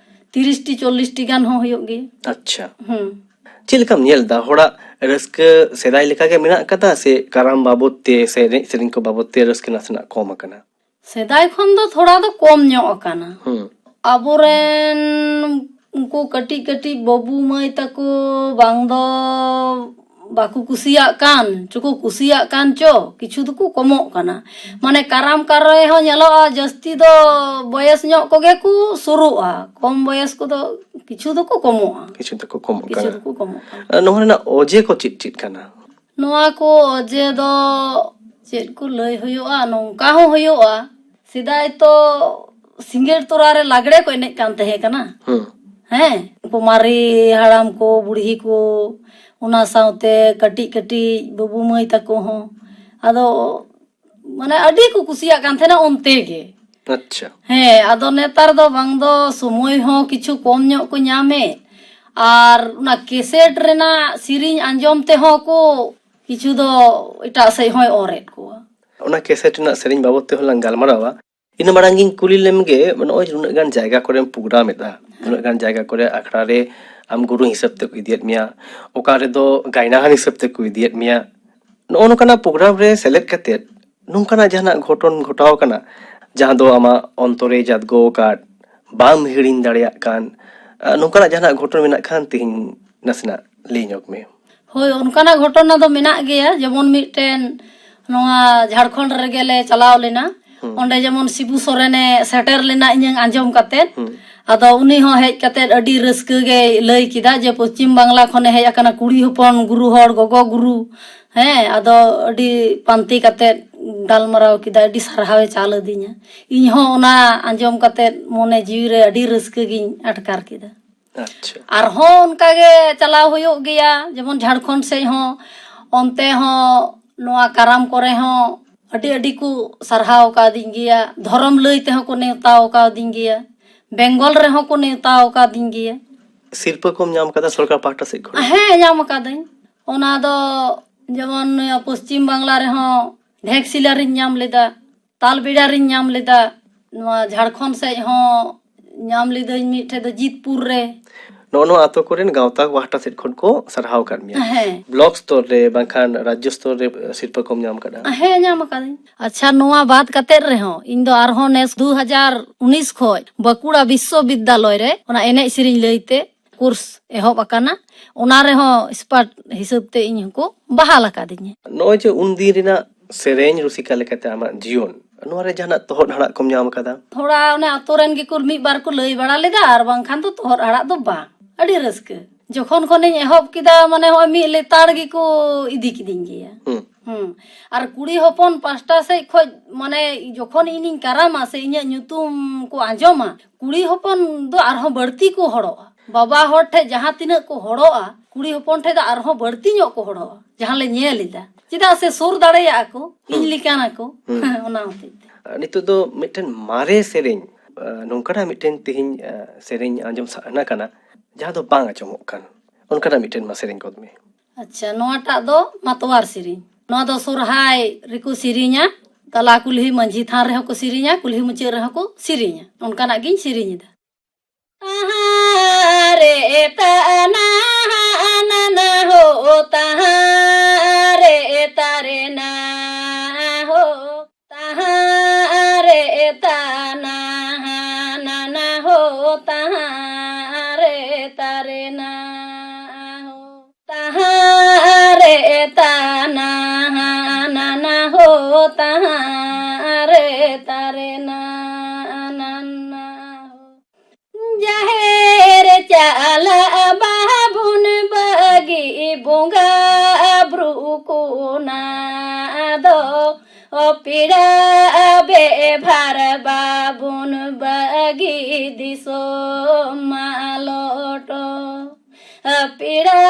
ᱛᱤᱨᱤᱥ ᱴᱤ ᱪᱚᱞᱞᱤᱥ ᱴᱤ ᱜᱟᱱ ᱦᱚᱸ ᱦᱩᱭᱩᱜ ᱜᱮᱭᱟ᱾ ᱟᱪᱪᱷᱟ᱾ ᱦᱩᱸ᱾ ᱪᱮᱫ ᱞᱮᱠᱟᱢ ᱧᱮᱞ ᱮᱫᱟ? ᱦᱚᱲᱟᱜ ᱨᱟᱹᱥᱠᱟᱹ ᱥᱮᱫᱟᱭ ᱞᱮᱠᱟ ᱜᱮ ᱢᱮᱱᱟᱜ ᱟᱠᱟᱫᱟ, ᱥᱮ ᱠᱟᱨᱟᱢ ᱵᱟᱵᱚᱫ ᱛᱮ ᱥᱮ ᱮᱱᱮᱡ ᱥᱮᱨᱮᱧ ᱠᱚ ᱵᱟᱵᱚᱫ ᱛᱮ ᱨᱟᱹᱥᱠᱟᱹ ᱱᱟᱥᱮᱱᱟᱜ ᱠᱚᱢ ᱟᱠᱟᱱᱟ? ᱥᱮᱫᱟᱭ ᱠᱷᱚᱱ ᱫᱚ ᱛᱷᱚᱲᱟ ᱫᱚ ᱠᱚᱢ ᱧᱚᱜ ᱟᱠᱟᱱᱟ᱾ ᱦᱩᱸ᱾ ᱟᱵᱚᱨᱮᱱ ᱩᱱᱠᱩ ᱠᱟᱹᱴᱤᱡ ᱠᱟᱹᱴᱤᱡ ᱵᱟᱹᱵᱩ ᱢᱟᱹᱭ ᱛᱟᱠᱚ ᱵᱟᱝ ᱫᱚ ᱵᱟᱠᱚ ᱠᱩᱥᱤᱭᱟᱜ ᱠᱟᱱ ᱪᱚᱠᱚ ᱠᱩᱥᱤᱭᱟᱜ ᱠᱟᱱ ᱪᱚ, ᱠᱤᱪᱷᱩ ᱫᱚᱠᱚ ᱠᱚᱢᱚᱜ ᱠᱟᱱᱟ᱾ ᱢᱟᱱᱮ ᱠᱟᱨᱟᱢ ᱠᱟᱨ ᱨᱮᱦᱚᱸ ᱧᱮᱞᱚᱜᱼᱟ, ᱡᱟᱹᱥᱛᱤ ᱫᱚ ᱵᱚᱭᱮᱥ ᱧᱚᱜ ᱠᱚᱜᱮ ᱠᱚ ᱥᱩᱨᱩᱜᱼᱟ, ᱠᱚᱢ ᱵᱚᱭᱮᱥ ᱠᱚᱫᱚ ᱠᱤᱪᱷᱩ ᱫᱚᱠᱚ ᱠᱚᱢᱚᱜᱼᱟ᱾ ᱠᱤᱪᱷᱩ ᱫᱚᱠᱚ ᱠᱚᱢᱚᱜ ᱠᱤᱪᱷᱩ ᱠᱟᱱᱟ᱾ ᱫᱚᱠᱚ ᱠᱚᱢᱚᱜ ᱠᱟᱱᱟ᱾ ᱟᱨ ᱱᱚᱣᱟ ᱨᱮᱱᱟᱜ ᱚᱡᱮ ᱠᱚ ᱪᱮᱫ ᱪᱮᱫ ᱠᱟᱱᱟ? ᱱᱚᱣᱟ ᱠᱚ ᱚᱡᱮ ᱫᱚ ᱪᱮᱫ ᱠᱚ ᱞᱟᱹᱭ ᱦᱩᱭᱩᱜᱼᱟ, ᱱᱚᱝᱠᱟ ᱦᱚᱸ ᱦᱩᱭᱩᱜᱼᱟ᱾ ᱥᱮᱫᱟᱭ ᱛᱚ ᱥᱤᱸᱜᱟᱹᱲ ᱛᱚᱨᱟ ᱨᱮ ᱞᱟᱜᱽᱲᱮ ᱠᱚ ᱮᱱᱮᱡ ᱠᱟᱱ ᱛᱟᱦᱮᱸ ᱠᱟᱱᱟ᱾ ᱦᱩᱸ᱾ ᱦᱮᱸ, ᱩᱱᱠᱩ ᱢᱟᱨᱮ ᱦᱟᱲᱟᱢ ᱠᱚ, ᱵᱩᱲᱦᱤ ᱠᱚ, ᱚᱱᱟ ᱥᱟᱶᱛᱮ ᱠᱟᱹᱴᱤᱡ ᱠᱟᱹᱴᱤᱡ ᱵᱟᱹᱵᱩ ᱢᱟᱹᱭ ᱛᱟᱠᱚ ᱦᱚᱸ᱾ ᱟᱫᱚ ᱢᱟᱱᱮ ᱟᱹᱰᱤ ᱠᱚ ᱠᱩᱥᱤᱭᱟᱜ ᱠᱟᱱ ᱛᱟᱦᱮᱱᱟ ᱚᱱᱛᱮ ᱜᱮ᱾ ᱟᱪᱪᱷᱟ᱾ ᱦᱮᱸ, ᱟᱫᱚ ᱱᱮᱛᱟᱨ ᱫᱚ ᱵᱟᱝ ᱫᱚ ᱥᱚᱢᱚᱭ ᱦᱚᱸ ᱠᱤᱪᱷᱩ ᱠᱚᱢ ᱧᱚᱜ ᱠᱚ ᱧᱟᱢᱮᱫ, ᱟᱨ ᱚᱱᱟ ᱠᱮᱥᱮᱴ ᱨᱮᱱᱟᱜ ᱥᱮᱨᱮᱧ ᱟᱸᱡᱚᱢ ᱛᱮᱦᱚᱸ ᱠᱚ ᱠᱤᱪᱷᱩ ᱫᱚ ᱮᱴᱟᱜ ᱥᱮᱫ ᱦᱚᱸᱭ ᱚᱨᱮᱫ ᱠᱚᱣᱟ᱾ ᱚᱱᱟ ᱠᱮᱥᱮᱴ ᱨᱮᱱᱟᱜ ᱥᱮᱨᱮᱧ ᱵᱟᱵᱚᱫ ᱛᱮᱦᱚᱸ ᱞᱟᱝ ᱜᱟᱞᱢᱟᱨᱟᱣᱟ᱾ ᱤᱱᱟᱹ ᱢᱟᱲᱟᱝ ᱜᱤᱧ ᱠᱩᱞᱤ ᱞᱮᱢ ᱜᱮ, ᱱᱚᱜᱼᱚᱭ ᱱᱩᱱᱟᱹᱜ ᱜᱟᱱ ᱡᱟᱭᱜᱟ ᱠᱚᱨᱮᱢ ᱯᱨᱳᱜᱨᱟᱢ ᱮᱫᱟ, ᱱᱩᱱᱟᱹᱜ ᱜᱟᱱ ᱡᱟᱭᱜᱟ ᱠᱚᱨᱮ ᱟᱠᱷᱲᱟ ᱨᱮ ᱟᱢ ᱜᱩᱨᱩ ᱦᱤᱥᱟᱹᱵ ᱛᱮᱠᱚ ᱤᱫᱤᱭᱮᱫ ᱢᱮᱭᱟ, ᱚᱠᱟ ᱨᱮᱫᱚ ᱜᱟᱭᱱᱟᱦᱟᱨ ᱦᱤᱥᱟᱹᱵ ᱛᱮᱠᱚ ᱤᱫᱤᱭᱮᱫ ᱢᱮᱭᱟ, ᱱᱚᱜᱼᱚ ᱱᱚᱝᱠᱟᱱᱟᱜ ᱯᱨᱳᱜᱨᱟᱢ ᱨᱮ ᱥᱮᱞᱮᱫ ᱠᱟᱛᱮᱫ ᱱᱚᱝᱠᱟᱱᱟᱜ ᱡᱟᱦᱟᱱᱟᱜ ᱜᱷᱚᱴᱚᱱ ᱜᱷᱚᱴᱟᱣ ᱟᱠᱟᱱᱟ, ᱡᱟᱦᱟᱸ ᱫᱚ ᱟᱢᱟᱜ ᱚᱱᱛᱚᱨᱮ ᱡᱟᱫᱽᱜᱚ ᱟᱠᱟᱫ, ᱵᱟᱢ ᱦᱤᱲᱤᱧ ᱫᱟᱲᱮᱭᱟᱜ ᱠᱟᱱ, ᱟᱨ ᱱᱚᱝᱠᱟᱱᱟᱜ ᱡᱟᱦᱟᱱᱟᱜ ᱜᱷᱚᱴᱚᱱ ᱢᱮᱱᱟᱜ ᱠᱷᱟᱱ ᱛᱮᱦᱮᱧ ᱱᱟᱥᱮᱱᱟᱜ ᱞᱟᱹᱭ ᱧᱚᱜ ᱢᱮ᱾ ᱦᱳᱭ, ᱚᱱᱠᱟᱱᱟᱜ ᱜᱷᱚᱴᱚᱱᱟ ᱫᱚ ᱢᱮᱱᱟᱜ ᱜᱮᱭᱟ᱾ ᱡᱮᱢᱚᱱ ᱢᱤᱫᱴᱮᱱ ᱱᱚᱣᱟ ᱡᱷᱟᱲᱠᱷᱚᱸᱰ ᱨᱮᱜᱮ ᱞᱮ ᱪᱟᱞᱟᱣ ᱞᱮᱱᱟ᱾ ᱦᱩᱸ᱾ ᱚᱸᱰᱮ ᱡᱮᱢᱚᱱ ᱥᱤᱵᱩ ᱥᱚᱨᱮᱱᱮ ᱥᱮᱴᱮᱨ ᱞᱮᱱᱟ ᱤᱧᱟᱹᱝ ᱟᱸᱡᱚᱢ ᱠᱟᱛᱮᱫ᱾ ᱦᱩᱸ᱾ ᱟᱫᱚ ᱩᱱᱤ ᱦᱚᱸ ᱦᱮᱡ ᱠᱟᱛᱮᱫ ᱟᱹᱰᱤ ᱨᱟᱹᱥᱠᱟᱹ ᱜᱮᱭ ᱞᱟᱹᱭ ᱠᱮᱫᱟ ᱡᱮ ᱯᱚᱥᱪᱤᱢ ᱵᱟᱝᱞᱟ ᱠᱷᱚᱱᱮ ᱦᱮᱡ ᱟᱠᱟᱱᱟ ᱠᱩᱲᱤ ᱦᱚᱯᱚᱱ ᱜᱩᱨᱩ ᱦᱚᱲ, ᱜᱚᱜᱚ ᱜᱩᱨᱩ᱾ ᱦᱮᱸ, ᱟᱫᱚ ᱟᱹᱰᱤ ᱯᱟᱱᱛᱮ ᱠᱟᱛᱮᱫ ᱜᱟᱞᱢᱟᱨᱟᱣ ᱠᱮᱫᱟ, ᱟᱹᱰᱤ ᱥᱟᱨᱦᱟᱣᱮ ᱪᱟᱞ ᱟᱹᱫᱤᱧᱟ᱾ ᱤᱧ ᱦᱚᱸ ᱚᱱᱟ ᱟᱸᱡᱚᱢ ᱠᱟᱛᱮᱫ ᱢᱚᱱᱮ ᱡᱤᱣᱤ ᱨᱮ ᱟᱹᱰᱤ ᱨᱟᱹᱥᱠᱟᱹ ᱜᱤᱧ ᱟᱴᱠᱟᱨ ᱠᱮᱫᱟ᱾ ᱟᱪᱪᱷᱟ᱾ ᱟᱨᱦᱚᱸ ᱚᱱᱠᱟ ᱜᱮ ᱪᱟᱞᱟᱣ ᱦᱩᱭᱩᱜ ᱜᱮᱭᱟ, ᱡᱮᱢᱚᱱ ᱡᱷᱟᱲᱠᱷᱚᱸᱰ ᱥᱮᱫ ᱦᱚᱸ, ᱚᱱᱛᱮ ᱦᱚᱸ ᱱᱚᱣᱟ ᱠᱟᱨᱟᱢ ᱠᱚᱨᱮ ᱦᱚᱸ ᱟᱹᱰᱤ ᱟᱹᱰᱤ ᱠᱚ ᱥᱟᱨᱦᱟᱣ ᱟᱠᱟᱣᱫᱤᱧ ᱜᱮᱭᱟ, ᱫᱷᱚᱨᱚᱢ ᱞᱟᱹᱭ ᱛᱮᱦᱚᱸ ᱠᱚ ᱱᱮᱣᱛᱟ ᱟᱠᱟᱣᱫᱤᱧ ᱜᱮᱭᱟ, ᱵᱮᱝᱜᱚᱞ ᱨᱮᱦᱚᱸ ᱠᱚ ᱱᱮᱣᱛᱟ ᱟᱠᱟᱣᱫᱤᱧ ᱜᱮᱭᱟ᱾ ᱥᱤᱨᱯᱟᱹ ᱠᱚᱢ ᱧᱟᱢ ᱠᱟᱫᱟ ᱥᱚᱨᱠᱟᱨ ᱯᱟᱦᱴᱟ ᱥᱮᱫ ᱠᱷᱚᱱ? ᱦᱮᱸ, ᱧᱟᱢ ᱟᱠᱟᱫᱟᱹᱧ᱾ ᱚᱱᱟ ᱫᱚ ᱡᱮᱢᱚᱱ ᱱᱚᱣᱟ ᱯᱚᱥᱪᱤᱢ ᱵᱟᱝᱞᱟ ᱨᱮᱦᱚᱸ ᱰᱷᱮᱠᱥᱤᱞᱟ ᱨᱤᱧ ᱧᱟᱢ ᱞᱮᱫᱟ, ᱛᱟᱞᱵᱮᱲᱟ ᱨᱤᱧ ᱧᱟᱢ ᱞᱮᱫᱟ, ᱱᱚᱣᱟ ᱡᱷᱟᱲᱠᱷᱚᱸᱰ ᱥᱮᱫ ᱦᱚᱸ ᱧᱟᱢ ᱞᱤᱫᱟᱹᱧ ᱢᱤᱫ ᱴᱷᱮᱡ ᱫᱚ ᱡᱤᱛᱯᱩᱨ ᱨᱮ᱾ ᱱᱚᱜᱼᱚ ᱱᱚᱣᱟ ᱟᱛᱳ ᱠᱚᱨᱮᱱ ᱜᱟᱶᱛᱟ ᱯᱟᱦᱴᱟ ᱥᱮᱫ ᱠᱷᱚᱱ ᱠᱚ ᱥᱟᱨᱦᱟᱣ ᱟᱠᱟᱫ ᱢᱮᱭᱟ? ᱦᱮᱸ᱾ ᱵᱞᱚᱠ ᱥᱛᱚᱨ ᱨᱮ ᱵᱟᱝᱠᱷᱟᱱ ᱨᱟᱡᱽᱡᱚ ᱥᱛᱚᱨ ᱨᱮ ᱥᱤᱨᱯᱟᱹ ᱠᱚᱢ ᱧᱟᱢ ᱟᱠᱟᱫᱟ? ᱦᱮᱸ, ᱧᱟᱢ ᱟᱠᱟᱫᱟᱹᱧ᱾ ᱟᱪᱪᱷᱟ, ᱱᱚᱣᱟ ᱵᱟᱫ ᱠᱟᱛᱮᱫ ᱨᱮᱦᱚᱸ ᱤᱧ ᱫᱚ ᱟᱨᱦᱚᱸ ᱱᱮᱥ ᱫᱩ ᱦᱟᱡᱟᱨ ᱩᱱᱤᱥ ᱠᱷᱚᱡ ᱵᱟᱸᱠᱩᱲᱟ ᱵᱤᱥᱥᱚᱵᱤᱫᱽᱫᱟᱞᱚᱭ ᱨᱮ ᱚᱱᱟ ᱮᱱᱮᱡ ᱥᱮᱨᱮᱧ ᱞᱟᱹᱭᱛᱮ ᱠᱳᱨᱥ ᱮᱦᱚᱵ ᱟᱠᱟᱱᱟ᱾ ᱚᱱᱟ ᱨᱮᱦᱚᱸ ᱮᱠᱥᱯᱟᱨᱴ ᱦᱤᱥᱟᱹᱵ ᱛᱮ ᱤᱧ ᱦᱚᱸᱠᱚ ᱵᱟᱦᱟᱞ ᱟᱠᱟᱫᱤᱧᱟ᱾ ᱱᱚᱜᱼᱚᱭ ᱡᱮ ᱩᱱᱫᱤᱱ ᱨᱮᱱᱟᱜ ᱥᱮᱨᱮᱧ ᱨᱩᱥᱤᱠᱟ ᱞᱮᱠᱟᱛᱮ ᱟᱢᱟᱜ ᱡᱤᱭᱚᱱ, ᱱᱚᱣᱟ ᱨᱮ ᱡᱟᱦᱟᱱᱟᱜ ᱛᱚᱦᱚᱫ ᱦᱟᱲᱟᱜ ᱠᱚᱢ ᱧᱟᱢ ᱟᱠᱟᱫᱟ? ᱛᱷᱚᱲᱟ ᱚᱱᱮ ᱟᱛᱳ ᱨᱮᱱ ᱜᱮᱠᱚ ᱢᱤᱫ ᱵᱟᱨ ᱠᱚ ᱞᱟᱹᱭ ᱵᱟᱲᱟ ᱞᱮᱫᱟ, ᱟᱨ ᱵᱟᱝᱠᱷᱟᱱ ᱫᱚ ᱛᱚᱦᱚᱫ ᱦᱟᱲᱟᱜ ᱫᱚ ᱵᱟᱝ᱾ ᱟᱹᱰᱤ ᱨᱟᱹᱥᱠᱟᱹ᱾ ᱡᱚᱠᱷᱚᱱ ᱠᱷᱚᱱᱤᱧ ᱮᱦᱚᱵ ᱠᱮᱫᱟ, ᱢᱟᱱᱮ ᱦᱚᱸᱜᱼᱚᱭ ᱢᱤᱫ ᱞᱮᱛᱟᱲ ᱜᱮᱠᱚ ᱤᱫᱤ ᱠᱤᱫᱤᱧ ᱜᱮᱭᱟ᱾ ᱦᱩᱸ᱾ ᱦᱩᱸ᱾ ᱟᱨ ᱠᱩᱲᱤ ᱦᱚᱯᱚᱱ ᱯᱟᱥᱴᱟ ᱥᱮᱫ ᱠᱷᱚᱡ, ᱢᱟᱱᱮ ᱡᱚᱠᱷᱚᱱ ᱤᱧᱤᱧ ᱠᱟᱨᱟᱢᱟ ᱥᱮ ᱤᱧᱟᱹᱜ ᱧᱩᱛᱩᱢ ᱠᱚ ᱟᱸᱡᱚᱢᱟ, ᱠᱩᱲᱤ ᱦᱚᱯᱚᱱ ᱫᱚ ᱟᱨᱦᱚᱸ ᱵᱟᱹᱲᱛᱤ ᱠᱚ ᱦᱚᱲᱚᱜᱼᱟ᱾ ᱵᱟᱵᱟ ᱦᱚᱲ ᱴᱷᱮᱡ ᱡᱟᱦᱟᱸ ᱛᱤᱱᱟᱹᱜ ᱠᱚ ᱦᱚᱲᱚᱜᱼᱟ, ᱠᱩᱲᱤ ᱦᱚᱯᱚᱱ ᱴᱷᱮᱡ ᱫᱚ ᱟᱨᱦᱚᱸ ᱵᱟᱹᱲᱛᱤ ᱧᱚᱜ ᱠᱚ ᱦᱚᱲᱚᱜᱼᱟ, ᱡᱟᱦᱟᱸ ᱞᱮ ᱧᱮᱞ ᱮᱫᱟ᱾ ᱪᱮᱫᱟᱜ ᱥᱮ ᱥᱩᱨ ᱫᱟᱲᱮᱭᱟᱜᱼᱟ ᱠᱚ, ᱤᱧ ᱦᱩᱸ᱾ ᱞᱮᱠᱟᱱᱟ ᱠᱚ᱾ ᱦᱩᱸ᱾ ᱚᱱᱟ ᱦᱚᱛᱮᱡ ᱛᱮ᱾ ᱱᱤᱛᱚᱜ ᱫᱚ ᱢᱤᱫᱴᱮᱱ ᱢᱟᱨᱮ ᱥᱮᱨᱮᱧ, ᱟᱸ, ᱱᱚᱝᱠᱟᱱᱟᱜ ᱢᱤᱫᱴᱮᱱ ᱛᱮᱦᱮᱧ, ᱟᱸ, ᱥᱮᱨᱮᱧ ᱟᱸᱡᱚᱢ ᱥᱟᱱᱟ ᱠᱟᱱᱟ, ᱡᱟᱦᱟᱸ ᱫᱚ ᱵᱟᱝ ᱟᱸᱡᱚᱢᱚᱜ ᱠᱟᱱ, ᱚᱱᱠᱟᱱᱟᱜ ᱢᱤᱫᱴᱮᱱ ᱢᱟ ᱥᱮᱨᱮᱧ ᱜᱚᱫ ᱢᱮ᱾ ᱟᱪᱪᱷᱟ, ᱱᱚᱣᱟᱴᱟᱜ ᱫᱚ ᱢᱟᱛᱣᱟᱨ ᱥᱮᱨᱮᱧ᱾ ᱱᱚᱣᱟ ᱫᱚ ᱥᱚᱨᱦᱟᱭ ᱨᱮᱠᱚ ᱥᱮᱨᱮᱧᱟ᱾ ᱛᱟᱞᱟ ᱠᱩᱞᱦᱤ ᱢᱟᱹᱡᱷᱤ ᱛᱷᱟᱱ ᱨᱮᱦᱚᱸ ᱠᱚ ᱥᱮᱨᱮᱧᱟ, ᱠᱩᱞᱦᱤ ᱢᱩᱪᱟᱹᱫ ᱨᱮᱦᱚᱸ ᱠᱚ ᱥᱮᱨᱮᱧᱟ᱾ ᱚᱱᱠᱟᱱᱟᱜ ᱜᱤᱧ ᱥᱮᱨᱮᱧ ᱮᱫᱟ᱾ ᱛᱟᱦᱟᱨᱮ ᱛᱟᱱᱟ ᱱᱟᱱᱟ ᱦᱳ, ᱛᱟᱦᱟᱨᱮ ᱛᱟᱨᱮ ᱱᱟ ᱦᱳ, ᱛᱟᱦᱟᱨᱮ ᱛᱟᱱᱟ ᱱᱟᱱᱟ ᱦᱳ, ᱛᱟᱦᱟᱨᱮ ᱛᱟᱨᱮ ᱱᱟ ᱦᱳ, ᱛᱟᱦᱟᱨᱮ ᱛᱟᱱᱟ ᱱᱟᱱᱟ ᱦᱳ, ᱛᱟᱦᱟᱨᱮ ᱛᱟᱨᱮ ᱱᱟ ᱱᱟᱱᱟ ᱦᱳ᱾ ᱡᱟᱦᱮᱨ ᱪᱟᱞᱟᱜ ᱵᱟᱵᱚᱱ ᱵᱟᱹᱜᱤ, ᱵᱚᱸᱜᱟ ᱵᱩᱨᱩ ᱠᱚ ᱱᱟ ᱫᱚ ᱚ ᱯᱮᱲᱟ ᱵᱮᱵᱷᱟᱨ ᱵᱟᱵᱚᱱ ᱵᱟᱹᱜᱤ, ᱫᱤᱥᱚᱢ ᱢᱟᱞᱚᱴ᱾ ᱯᱮᱲᱟ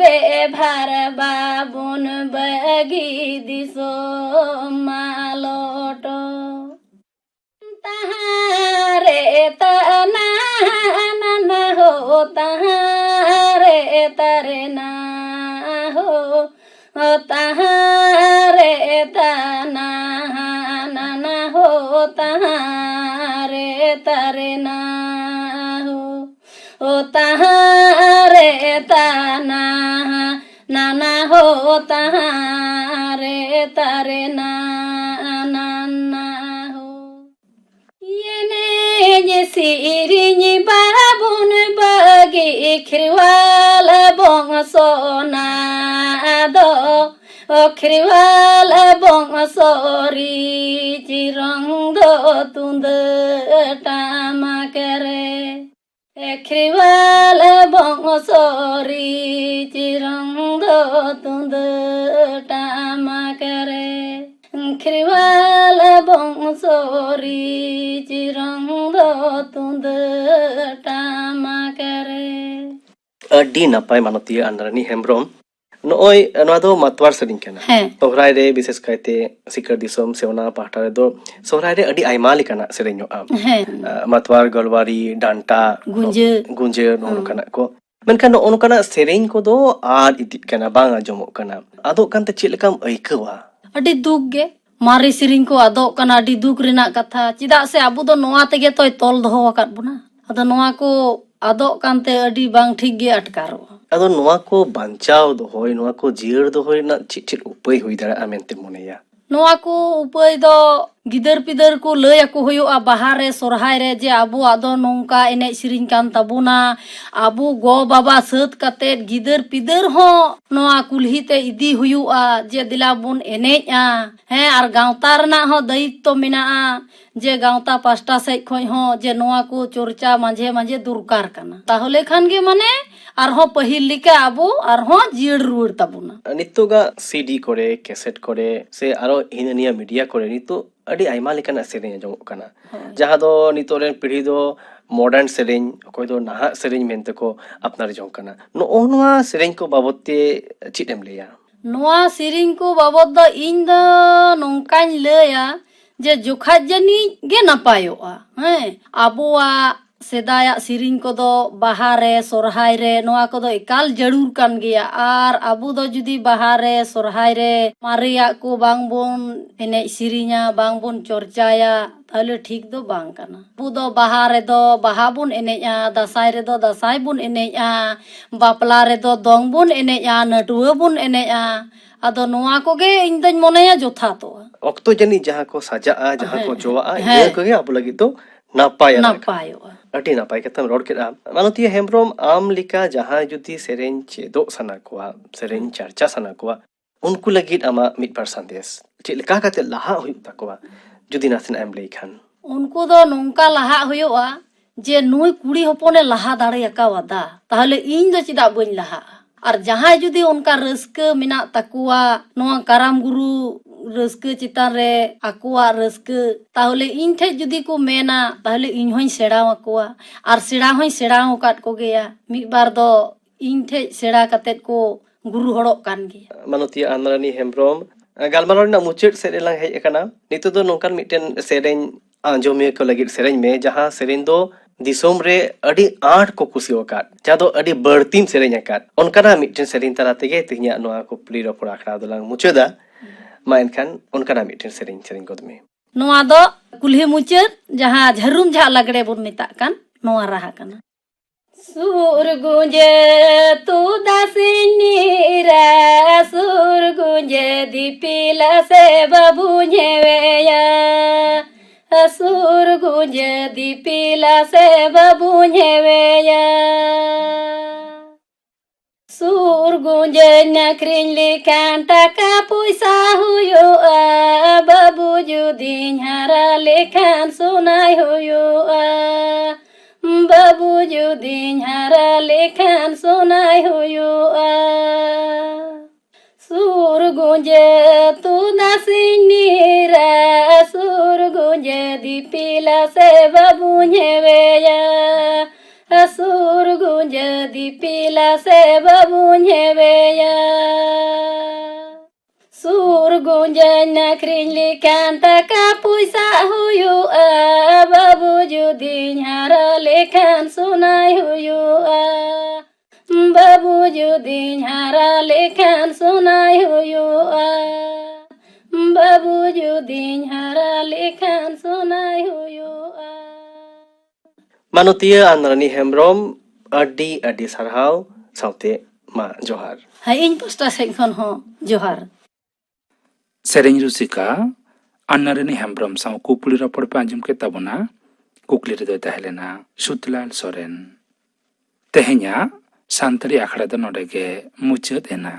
ᱵᱮᱵᱷᱟᱨ ᱵᱟᱵᱚᱱ ᱵᱟᱹᱜᱤ, ᱫᱤᱥᱚᱢ ᱢᱟᱞᱚᱴ᱾ ᱛᱟᱦᱟᱨᱮ ᱛᱟᱱᱟ ᱱᱟᱱᱟ ᱦᱳ, ᱛᱟᱦᱟᱨᱮ ᱛᱟᱨᱮ ᱱᱟ ᱦᱳ, ᱦᱳ ᱛᱟᱦᱟᱨᱮ ᱛᱟᱱᱟ ᱱᱟᱱᱟ ᱦᱳ, ᱛᱟᱦᱟᱨᱮ ᱛᱟᱨᱮ ᱱᱟ ᱦᱳ, ᱦᱳ ᱛᱟᱦᱟᱨᱮ ᱛᱟᱱᱟ ᱱᱟᱱᱟ ᱦᱳ, ᱛᱟᱦᱟᱨᱮ ᱛᱟᱨᱮ ᱱᱟ ᱱᱟᱱᱟ ᱦᱳ᱾ ᱮᱱᱮᱡ ᱥᱮᱨᱮᱧ ᱵᱟᱵᱚᱱ ᱵᱟᱹᱜᱤ, ᱠᱷᱮᱨᱣᱟᱞ ᱵᱚᱝᱥᱚ ᱱᱟ ᱫᱚ ᱚ ᱠᱷᱮᱨᱣᱟᱞ ᱵᱚᱝᱥᱚ ᱨᱤᱡ ᱨᱚᱝ ᱫᱚ ᱛᱩᱢᱫᱟᱹᱜ ᱴᱟᱢᱟᱠ ᱨᱮ᱾ ᱮ ᱠᱷᱮᱨᱣᱟᱞ ᱵᱚᱝᱥᱚ ᱨᱤᱡ ᱨᱚᱝ ᱫᱚ ᱛᱩᱢᱫᱟᱹᱜ ᱴᱟᱢᱟᱠ ᱨᱮ᱾ ᱠᱷᱮᱨᱣᱟᱞ ᱵᱚᱝᱥᱚ ᱨᱤᱡ ᱨᱚᱝ ᱫᱚ ᱛᱩᱢᱫᱟᱹᱜ ᱴᱟᱢᱟᱠ ᱨᱮ᱾ ᱟᱹᱰᱤ ᱱᱟᱯᱟᱭ ᱢᱟᱱᱚᱛᱤᱭᱟᱹ ᱟᱱᱟᱨᱟᱱᱤ ᱦᱮᱢᱵᱨᱚᱢ᱾ ᱱᱚᱜᱼᱚᱭ ᱱᱚᱣᱟ ᱫᱚ ᱢᱟᱛᱣᱟᱨ ᱥᱮᱨᱮᱧ ᱠᱟᱱᱟ᱾ ᱦᱮᱸ᱾ ᱥᱚᱦᱨᱟᱭ ᱨᱮ, ᱵᱤᱥᱮᱥ ᱠᱟᱭᱛᱮ ᱥᱤᱠᱟᱹᱨ ᱫᱤᱥᱚᱢ ᱥᱮ ᱚᱱᱟ ᱯᱟᱦᱴᱟ ᱨᱮᱫᱚ ᱥᱚᱦᱨᱟᱭ ᱨᱮ ᱟᱹᱰᱤ ᱟᱭᱢᱟ ᱞᱮᱠᱟᱱᱟᱜ ᱥᱮᱨᱮᱧᱚᱜᱼᱟ᱾ ᱦᱮᱸ᱾ ᱟᱸ, ᱢᱟᱛᱣᱟᱨ, ᱜᱟᱹᱞᱣᱟᱨᱤ, ᱰᱟᱱᱴᱟ, ᱜᱩᱸᱡᱟᱹ᱾ ᱜᱩᱸᱡᱟᱹ, ᱱᱚᱜᱼᱚ ᱦᱮᱸ᱾ ᱱᱚᱝᱠᱟᱱᱟᱜ ᱠᱚ᱾ ᱢᱮᱱᱠᱷᱟᱱ ᱱᱚᱜᱼᱚ ᱱᱚᱝᱠᱟᱱᱟᱜ ᱥᱮᱨᱮᱧ ᱠᱚᱫᱚ ᱟᱫ ᱤᱫᱤᱜ ᱠᱟᱱᱟ, ᱵᱟᱝ ᱟᱸᱡᱚᱢᱚᱜ ᱠᱟᱱᱟ᱾ ᱟᱫᱚᱜ ᱠᱟᱱᱛᱮ ᱪᱮᱫ ᱞᱮᱠᱟᱢ ᱟᱹᱭᱠᱟᱹᱣᱟ? ᱟᱹᱰᱤ ᱫᱩᱠ ᱜᱮ᱾ ᱢᱟᱨᱮ ᱥᱮᱨᱮᱧ ᱠᱚ ᱟᱫᱚᱜ ᱠᱟᱱᱟ, ᱟᱹᱰᱤ ᱫᱩᱠ ᱨᱮᱱᱟᱜ ᱠᱟᱛᱷᱟ᱾ ᱪᱮᱫᱟᱜ ᱥᱮ ᱟᱵᱚ ᱫᱚ ᱱᱚᱣᱟ ᱛᱮᱜᱮ ᱛᱚᱭ ᱛᱚᱞ ᱫᱚᱦᱚ ᱟᱠᱟᱫ ᱵᱚᱱᱟ᱾ ᱟᱫᱚ ᱱᱚᱣᱟ ᱠᱚ ᱟᱫᱚᱜ ᱠᱟᱱᱛᱮ ᱟᱹᱰᱤ ᱵᱟᱝ ᱴᱷᱤᱠ ᱜᱮ ᱟᱴᱠᱟᱨᱚᱜᱼᱟ᱾ ᱟᱫᱚ ᱱᱚᱣᱟ ᱠᱚ ᱵᱟᱧᱪᱟᱣ ᱫᱚᱦᱚᱭ, ᱱᱚᱣᱟ ᱠᱚ ᱡᱤᱭᱟᱹᱲ ᱫᱚᱦᱚᱭ ᱨᱮᱱᱟᱜ ᱪᱮᱫ ᱪᱮᱫ ᱩᱯᱟᱹᱭ ᱦᱩᱭ ᱫᱟᱲᱮᱭᱟᱜᱼᱟ ᱢᱮᱱᱛᱮ ᱢᱚᱱᱮᱭᱟ? ᱱᱚᱣᱟ ᱠᱚ ᱩᱯᱟᱹᱭ ᱫᱚ ᱜᱤᱫᱟᱹᱨ ᱯᱤᱫᱟᱹᱨ ᱠᱚ ᱞᱟᱹᱭ ᱟᱠᱚ ᱦᱩᱭᱩᱜᱼᱟ, ᱵᱟᱦᱟ ᱨᱮ, ᱥᱚᱨᱦᱟᱭ ᱨᱮ, ᱡᱮ ᱟᱵᱚᱣᱟᱜ ᱫᱚ ᱱᱚᱝᱠᱟ ᱮᱱᱮᱡ ᱥᱮᱨᱮᱧ ᱠᱟᱱ ᱛᱟᱵᱚᱱᱟ, ᱟᱵᱚ ᱜᱚ ᱵᱟᱵᱟ ᱥᱟᱹᱛ ᱠᱟᱛᱮᱫ ᱜᱤᱫᱟᱹᱨ ᱯᱤᱫᱟᱹᱨ ᱦᱚᱸ ᱱᱚᱣᱟ ᱠᱩᱞᱦᱤ ᱛᱮ ᱤᱫᱤ ᱦᱩᱭᱩᱜᱼᱟ, ᱡᱮ ᱫᱮᱞᱟ ᱵᱚᱱ ᱮᱱᱮᱡᱼᱟ᱾ ᱦᱮᱸ, ᱟᱨ ᱜᱟᱶᱛᱟ ᱨᱮᱱᱟᱜ ᱦᱚᱸ ᱫᱟᱭᱤᱛᱛᱚ ᱢᱮᱱᱟᱜᱼᱟ, ᱡᱮ ᱜᱟᱶᱛᱟ ᱯᱟᱥᱴᱟ ᱥᱮᱫ ᱠᱷᱚᱱ ᱦᱚᱸ ᱡᱮ ᱱᱚᱣᱟ ᱠᱚ ᱪᱚᱨᱪᱟ ᱢᱟᱡᱷᱮ ᱢᱟᱡᱷᱮ ᱫᱚᱨᱠᱟᱨ ᱠᱟᱱᱟ᱾ ᱛᱟᱦᱚᱞᱮ ᱠᱷᱟᱱ ᱜᱮ ᱢᱟᱱᱮ ᱟᱨᱦᱚᱸ ᱯᱟᱹᱦᱤᱞ ᱞᱮᱠᱟ ᱟᱵᱚ ᱟᱨᱦᱚᱸ ᱡᱤᱭᱟᱹᱲ ᱨᱩᱣᱟᱹᱲ ᱛᱟᱵᱚᱱᱟ᱾ ᱱᱤᱛᱚᱜᱟᱜ ᱥᱤᱰᱤ ᱠᱚᱨᱮ, ᱠᱮᱥᱮᱴ ᱠᱚᱨᱮ, ᱥᱮ ᱟᱨᱚ ᱦᱤᱱᱟᱹ ᱱᱤᱭᱟᱹ ᱢᱤᱰᱤᱭᱟ ᱠᱚᱨᱮ ᱱᱤᱛᱚᱜ ᱟᱹᱰᱤ ᱟᱭᱢᱟ ᱞᱮᱠᱟᱱᱟᱜ ᱥᱮᱨᱮᱧ ᱟᱸᱡᱚᱢᱚᱜ ᱠᱟᱱᱟ, ᱦᱳᱭ᱾ ᱡᱟᱦᱟᱸ ᱫᱚ ᱱᱤᱛᱚᱜ ᱨᱮᱱ ᱯᱤᱲᱦᱤ ᱫᱚ ᱢᱚᱰᱟᱨᱱ ᱥᱮᱨᱮᱧ, ᱚᱠᱚᱭ ᱫᱚ ᱱᱟᱦᱟᱜ ᱥᱮᱨᱮᱧ ᱢᱮᱱᱛᱮ ᱠᱚ ᱟᱯᱱᱟᱨ ᱡᱚᱝ ᱠᱟᱱᱟ᱾ ᱱᱚᱜᱼᱚ ᱱᱚᱣᱟ ᱥᱮᱨᱮᱧ ᱠᱚ ᱵᱟᱵᱚᱫ ᱛᱮ ᱪᱮᱫ ᱮᱢ ᱞᱟᱹᱭᱟ? ᱱᱚᱣᱟ ᱥᱮᱨᱮᱧ ᱠᱚ ᱵᱟᱵᱚᱫ ᱫᱚ ᱤᱧ ᱫᱚ ᱱᱚᱝᱠᱟᱧ ᱞᱟᱹᱭᱟ ᱡᱮ ᱡᱚᱠᱷᱟᱡ ᱡᱟᱹᱱᱤᱡ ᱜᱮ ᱱᱟᱯᱟᱭᱚᱜᱼᱟ᱾ ᱦᱮᱸ, ᱟᱵᱚᱣᱟᱜ ᱥᱮᱫᱟᱭᱟᱜ ᱥᱮᱨᱮᱧ ᱠᱚᱫᱚ ᱵᱟᱦᱟ ᱨᱮ, ᱥᱚᱨᱦᱟᱭ ᱨᱮ, ᱱᱚᱣᱟ ᱠᱚᱫᱚ ᱮᱠᱟᱞ ᱡᱟᱹᱨᱩᱲ ᱠᱟᱱ ᱜᱮᱭᱟ᱾ ᱟᱨ ᱟᱵᱚ ᱫᱚ ᱡᱩᱫᱤ ᱵᱟᱦᱟ ᱨᱮ, ᱥᱚᱨᱦᱟᱭ ᱨᱮ ᱢᱟᱨᱮᱭᱟᱜ ᱠᱚ ᱵᱟᱝ ᱵᱚᱱ ᱮᱱᱮᱡ ᱥᱮᱨᱮᱧᱟ, ᱵᱟᱝ ᱵᱚᱱ ᱪᱚᱨᱪᱟᱭᱟ, ᱛᱟᱦᱚᱞᱮ ᱴᱷᱤᱠ ᱫᱚ ᱵᱟᱝ ᱠᱟᱱᱟ᱾ ᱟᱵᱚ ᱫᱚ ᱵᱟᱦᱟ ᱨᱮᱫᱚ ᱵᱟᱦᱟ ᱵᱚᱱ ᱮᱱᱮᱡᱼᱟ, ᱫᱟᱸᱥᱟᱭ ᱨᱮᱫᱚ ᱫᱟᱸᱥᱟᱭ ᱵᱚᱱ ᱮᱱᱮᱡᱼᱟ, ᱵᱟᱯᱞᱟ ᱨᱮᱫᱚ ᱫᱚᱝ ᱵᱚᱱ ᱮᱱᱮᱡᱼᱟ, ᱱᱟᱹᱴᱩᱣᱟᱹ ᱵᱚᱱ ᱮᱱᱮᱡᱼᱟ᱾ ᱟᱫᱚ ᱱᱚᱣᱟ ᱠᱚᱜᱮ ᱤᱧ ᱫᱚᱧ ᱢᱚᱱᱮᱭᱟ ᱡᱚᱛᱷᱟᱛᱚᱜᱼᱟ᱾ ᱚᱠᱛᱚ ᱡᱟᱹᱱᱤᱡ ᱡᱟᱦᱟᱸ ᱠᱚ ᱥᱟᱡᱟᱜᱼᱟ, ᱡᱟᱦᱟᱸ ᱠᱚ ᱦᱮᱸ, ᱡᱚᱣᱟᱜᱼᱟ, ᱦᱮᱸ᱾ ᱤᱱᱟᱹ ᱠᱚᱜᱮ ᱟᱵᱚ ᱞᱟᱹᱜᱤᱫ ᱫᱚ ᱱᱟᱯᱟᱭᱟ᱾ ᱱᱟᱯᱟᱭᱚᱜᱼᱟ᱾ ᱟᱹᱰᱤ ᱱᱟᱯᱟᱭ ᱠᱟᱛᱷᱟᱢ ᱨᱚᱲ ᱠᱮᱫᱼᱟ᱾ ᱢᱟᱞᱚᱛᱤᱭᱟᱹ ᱦᱮᱢᱵᱨᱚᱢ, ᱟᱢ ᱞᱮᱠᱟ ᱡᱟᱦᱟᱸᱭ ᱡᱩᱫᱤ ᱥᱮᱨᱮᱧ ᱪᱮᱫᱚᱜ ᱥᱟᱱᱟ ᱠᱚᱣᱟ, ᱥᱮᱨᱮᱧ ᱦᱮᱸ᱾ ᱪᱟᱨᱪᱟ ᱥᱟᱱᱟ ᱠᱚᱣᱟ, ᱩᱱᱠᱩ ᱞᱟᱹᱜᱤᱫ ᱟᱢᱟᱜ ᱢᱤᱫ ᱵᱟᱨ ᱥᱟᱸᱫᱮᱥ, ᱪᱮᱫ ᱞᱮᱠᱟ ᱠᱟᱛᱮ ᱞᱟᱦᱟᱜ ᱦᱩᱭᱩᱜ ᱛᱟᱠᱚᱣᱟ, ᱡᱩᱫᱤ ᱱᱟᱥᱮᱱᱟᱜ ᱮᱢ ᱞᱟᱹᱭ ᱠᱷᱟᱱ? ᱩᱱᱠᱩ ᱫᱚ ᱱᱚᱝᱠᱟ ᱞᱟᱦᱟᱜ ᱦᱩᱭᱩᱜᱼᱟ ᱡᱮ ᱱᱩᱭ ᱠᱩᱲᱤ ᱦᱚᱯᱚᱱᱮ ᱞᱟᱦᱟ ᱫᱟᱲᱮ ᱟᱠᱟᱣᱟᱫᱟ, ᱛᱟᱦᱚᱞᱮ ᱤᱧ ᱫᱚ ᱪᱮᱫᱟᱜ ᱵᱟᱹᱧ ᱞᱟᱦᱟᱜᱼᱟ? ᱟᱨ ᱡᱟᱦᱟᱸᱭ ᱡᱩᱫᱤ ᱚᱱᱠᱟ ᱨᱟᱹᱥᱠᱟᱹ ᱢᱮᱱᱟᱜ ᱛᱟᱠᱚᱣᱟ ᱱᱚᱣᱟ ᱠᱟᱨᱟᱢ ᱜᱩᱨᱩ ᱨᱟᱹᱥᱠᱟᱹ ᱪᱮᱛᱟᱱ ᱨᱮ, ᱟᱠᱚᱣᱟᱜ ᱨᱟᱹᱥᱠᱟᱹ, ᱛᱟᱦᱚᱞᱮ ᱤᱧ ᱴᱷᱮᱡ ᱡᱩᱫᱤ ᱠᱚ ᱢᱮᱱᱟ, ᱛᱟᱦᱚᱞᱮ ᱤᱧ ᱦᱚᱸᱧ ᱥᱮᱬᱟ ᱟᱠᱚᱣᱟ᱾ ᱟᱨ ᱥᱮᱬᱟ ᱦᱚᱸᱧ ᱥᱮᱬᱟ ᱟᱠᱟᱫ ᱠᱚᱜᱮᱭᱟ, ᱢᱤᱫ ᱵᱟᱨ ᱫᱚ ᱤᱧ ᱴᱷᱮᱡ ᱥᱮᱬᱟ ᱠᱟᱛᱮᱫ ᱠᱚ ᱜᱩᱨᱩ ᱦᱚᱲᱚᱜ ᱠᱟᱱ ᱜᱮᱭᱟ᱾ ᱢᱟᱱᱚᱛᱤᱭᱟᱹ ᱟᱱᱟᱨᱟᱱᱤ ᱦᱮᱢᱵᱨᱚᱢ, ᱜᱟᱞᱢᱟᱨᱟᱣ ᱨᱮᱱᱟᱜ ᱢᱩᱪᱟᱹᱫ ᱥᱮᱫ ᱨᱮᱞᱟᱝ ᱦᱮᱡ ᱟᱠᱟᱱᱟ᱾ ᱱᱤᱛᱚᱜ ᱫᱚ ᱱᱚᱝᱠᱟᱱ ᱢᱤᱫᱴᱮᱱ ᱥᱮᱨᱮᱧ ᱟᱸᱡᱚᱢᱤᱭᱟᱹ ᱠᱚ ᱞᱟᱹᱜᱤᱫ ᱥᱮᱨᱮᱧ ᱢᱮ, ᱡᱟᱦᱟᱸ ᱥᱮᱨᱮᱧ ᱫᱚ ᱫᱤᱥᱚᱢ ᱨᱮ ᱟᱹᱰᱤ ᱟᱸᱴ ᱠᱚ ᱠᱩᱥᱤ ᱟᱠᱟᱫ, ᱡᱟᱦᱟᱸ ᱫᱚ ᱟᱹᱰᱤ ᱵᱟᱹᱲᱛᱤᱢ ᱥᱮᱨᱮᱧ ᱟᱠᱟᱫ, ᱚᱱᱠᱟᱱᱟᱜ ᱢᱤᱫᱴᱮᱱ ᱥᱮᱨᱮᱧ ᱛᱟᱞᱟ ᱛᱮᱜᱮ ᱛᱮᱦᱮᱧᱟᱜ ᱱᱚᱣᱟ ᱠᱩᱠᱞᱤ ᱨᱚᱯᱚᱲ ᱟᱠᱷᱲᱟ ᱫᱚᱞᱟᱝ ᱢᱩᱪᱟᱹᱫᱟ᱾ ᱢᱟ ᱮᱱᱠᱷᱟᱱ ᱚᱱᱠᱟᱱᱟᱜ ᱢᱤᱫᱴᱮᱱ ᱥᱮᱨᱮᱧ ᱥᱮᱨᱮᱧ ᱜᱚᱫ ᱢᱮ᱾ ᱱᱚᱣᱟ ᱫᱚ ᱠᱩᱞᱦᱤ ᱢᱩᱪᱟᱹᱫ ᱡᱟᱦᱟᱸ ᱡᱷᱟᱹᱨᱩᱢ ᱡᱷᱟᱜ ᱞᱟᱜᱽᱲᱮ ᱵᱚᱱ ᱢᱮᱛᱟᱜ ᱠᱟᱱ, ᱱᱚᱣᱟ ᱨᱟᱦᱟ ᱠᱟᱱᱟ᱾ ᱥᱩᱨ ᱜᱩᱸᱡᱮ ᱛᱩᱫᱟ ᱥᱤᱧ ᱱᱤᱨᱟ, ᱥᱩᱨ ᱜᱩᱸᱡᱮ ᱫᱤᱯᱤᱞᱟ ᱥᱮ ᱵᱟᱹᱵᱩ ᱧᱮᱣᱮᱭᱟ᱾ ᱥᱩᱨ ᱜᱩᱸᱡᱮ ᱫᱤᱯᱤᱞᱟ ᱥᱮ ᱵᱟᱹᱵᱩ ᱧᱮᱣᱮᱭᱟ᱾ ᱥᱩᱨ ᱜᱩᱸᱡᱟᱹᱧ ᱟᱹᱠᱷᱨᱤᱧ ᱞᱮᱠᱷᱟᱱ ᱴᱟᱠᱟ ᱯᱚᱭᱥᱟ ᱦᱩᱭᱩᱜᱼᱟ, ᱵᱟᱹᱵᱩ ᱡᱩᱫᱤᱧ ᱦᱟᱨᱟ ᱞᱮᱠᱷᱟᱱ ᱥᱚᱱᱟᱭ ᱦᱩᱭᱩᱜᱼᱟ᱾ ᱵᱟᱹᱵᱩ ᱡᱩᱫᱤᱧ ᱦᱟᱨᱟ ᱞᱮᱠᱷᱟᱱ ᱥᱚᱱᱟᱭ ᱦᱩᱭᱩᱜᱼᱟ᱾ ᱥᱩᱨ ᱜᱩᱸᱡᱮ ᱛᱩᱫᱟ ᱥᱤᱧ ᱱᱤᱨᱟ, ᱥᱩᱨ ᱜᱩᱸᱡᱮ ᱫᱤᱯᱤᱞᱟ ᱥᱮ ᱵᱟᱹᱵᱩ ᱧᱮᱣᱮᱭᱟ᱾ ᱥᱩᱨ ᱜᱩᱸᱡᱮ ᱫᱤᱯᱤᱞᱟ ᱥᱮ ᱵᱟᱹᱵᱩ ᱧᱮᱣᱮᱭᱟ᱾ ᱥᱩᱨ ᱜᱩᱸᱡᱟᱹᱧ ᱟᱹᱠᱷᱨᱤᱧ ᱞᱮᱠᱷᱟᱱ ᱴᱟᱠᱟ ᱯᱚᱭᱥᱟ ᱦᱩᱭᱩᱜᱼᱟ, ᱵᱟᱹᱵᱩ ᱡᱩᱫᱤᱧ ᱦᱟᱨᱟ ᱞᱮᱠᱷᱟᱱ ᱥᱚᱱᱟᱭ ᱦᱩᱭᱩᱜᱼᱟ᱾ ᱵᱟᱹᱵᱩ ᱡᱩᱫᱤᱧ ᱦᱟᱨᱟ ᱞᱮᱠᱷᱟᱱ ᱥᱚᱱᱟᱭ ᱦᱩᱭᱩᱜᱼᱟ᱾ ᱵᱟᱹᱵᱩ ᱡᱩᱫᱤᱧ ᱦᱟᱨᱟ ᱞᱮᱠᱷᱟᱱ ᱥᱚᱱᱟᱭ ᱦᱩᱭᱩᱜᱼᱟ᱾ ᱢᱟᱱᱚᱛᱤᱭᱟᱹ ᱟᱱᱨᱟᱱᱤ ᱦᱮᱢᱵᱨᱚᱢ, ᱟᱹᱰᱤ ᱟᱹᱰᱤ ᱥᱟᱨᱦᱟᱣ, ᱥᱟᱶᱛᱮ ᱢᱟ ᱡᱚᱦᱟᱨ᱾ ᱦᱮᱸ, ᱤᱧ ᱯᱟᱥᱴᱟ ᱥᱮᱫ ᱠᱷᱚᱱ ᱦᱚᱸ ᱡᱚᱦᱟᱨ᱾ ᱥᱮᱨᱮᱧ ᱨᱩᱥᱤᱠᱟ ᱟᱱᱱᱟᱨᱟᱱᱤ ᱦᱮᱢᱵᱨᱚᱢ ᱥᱟᱶ ᱠᱩᱠᱞᱤ ᱨᱚᱯᱚᱲ ᱯᱮ ᱟᱸᱡᱚᱢ ᱠᱮᱫ ᱛᱟᱵᱚᱱᱟ᱾ ᱠᱩᱠᱞᱤ ᱨᱮᱫᱚᱭ ᱛᱟᱦᱮᱸ ᱞᱮᱱᱟ ᱥᱩᱛᱞᱟᱞ ᱥᱚᱨᱮᱱ᱾ ᱛᱮᱦᱮᱧᱟᱜ ᱥᱟᱱᱛᱟᱲᱤ ᱟᱠᱷᱲᱟ ᱫᱚ ᱱᱚᱰᱮ ᱜᱮ ᱢᱩᱪᱟᱹᱫ ᱮᱱᱟ᱾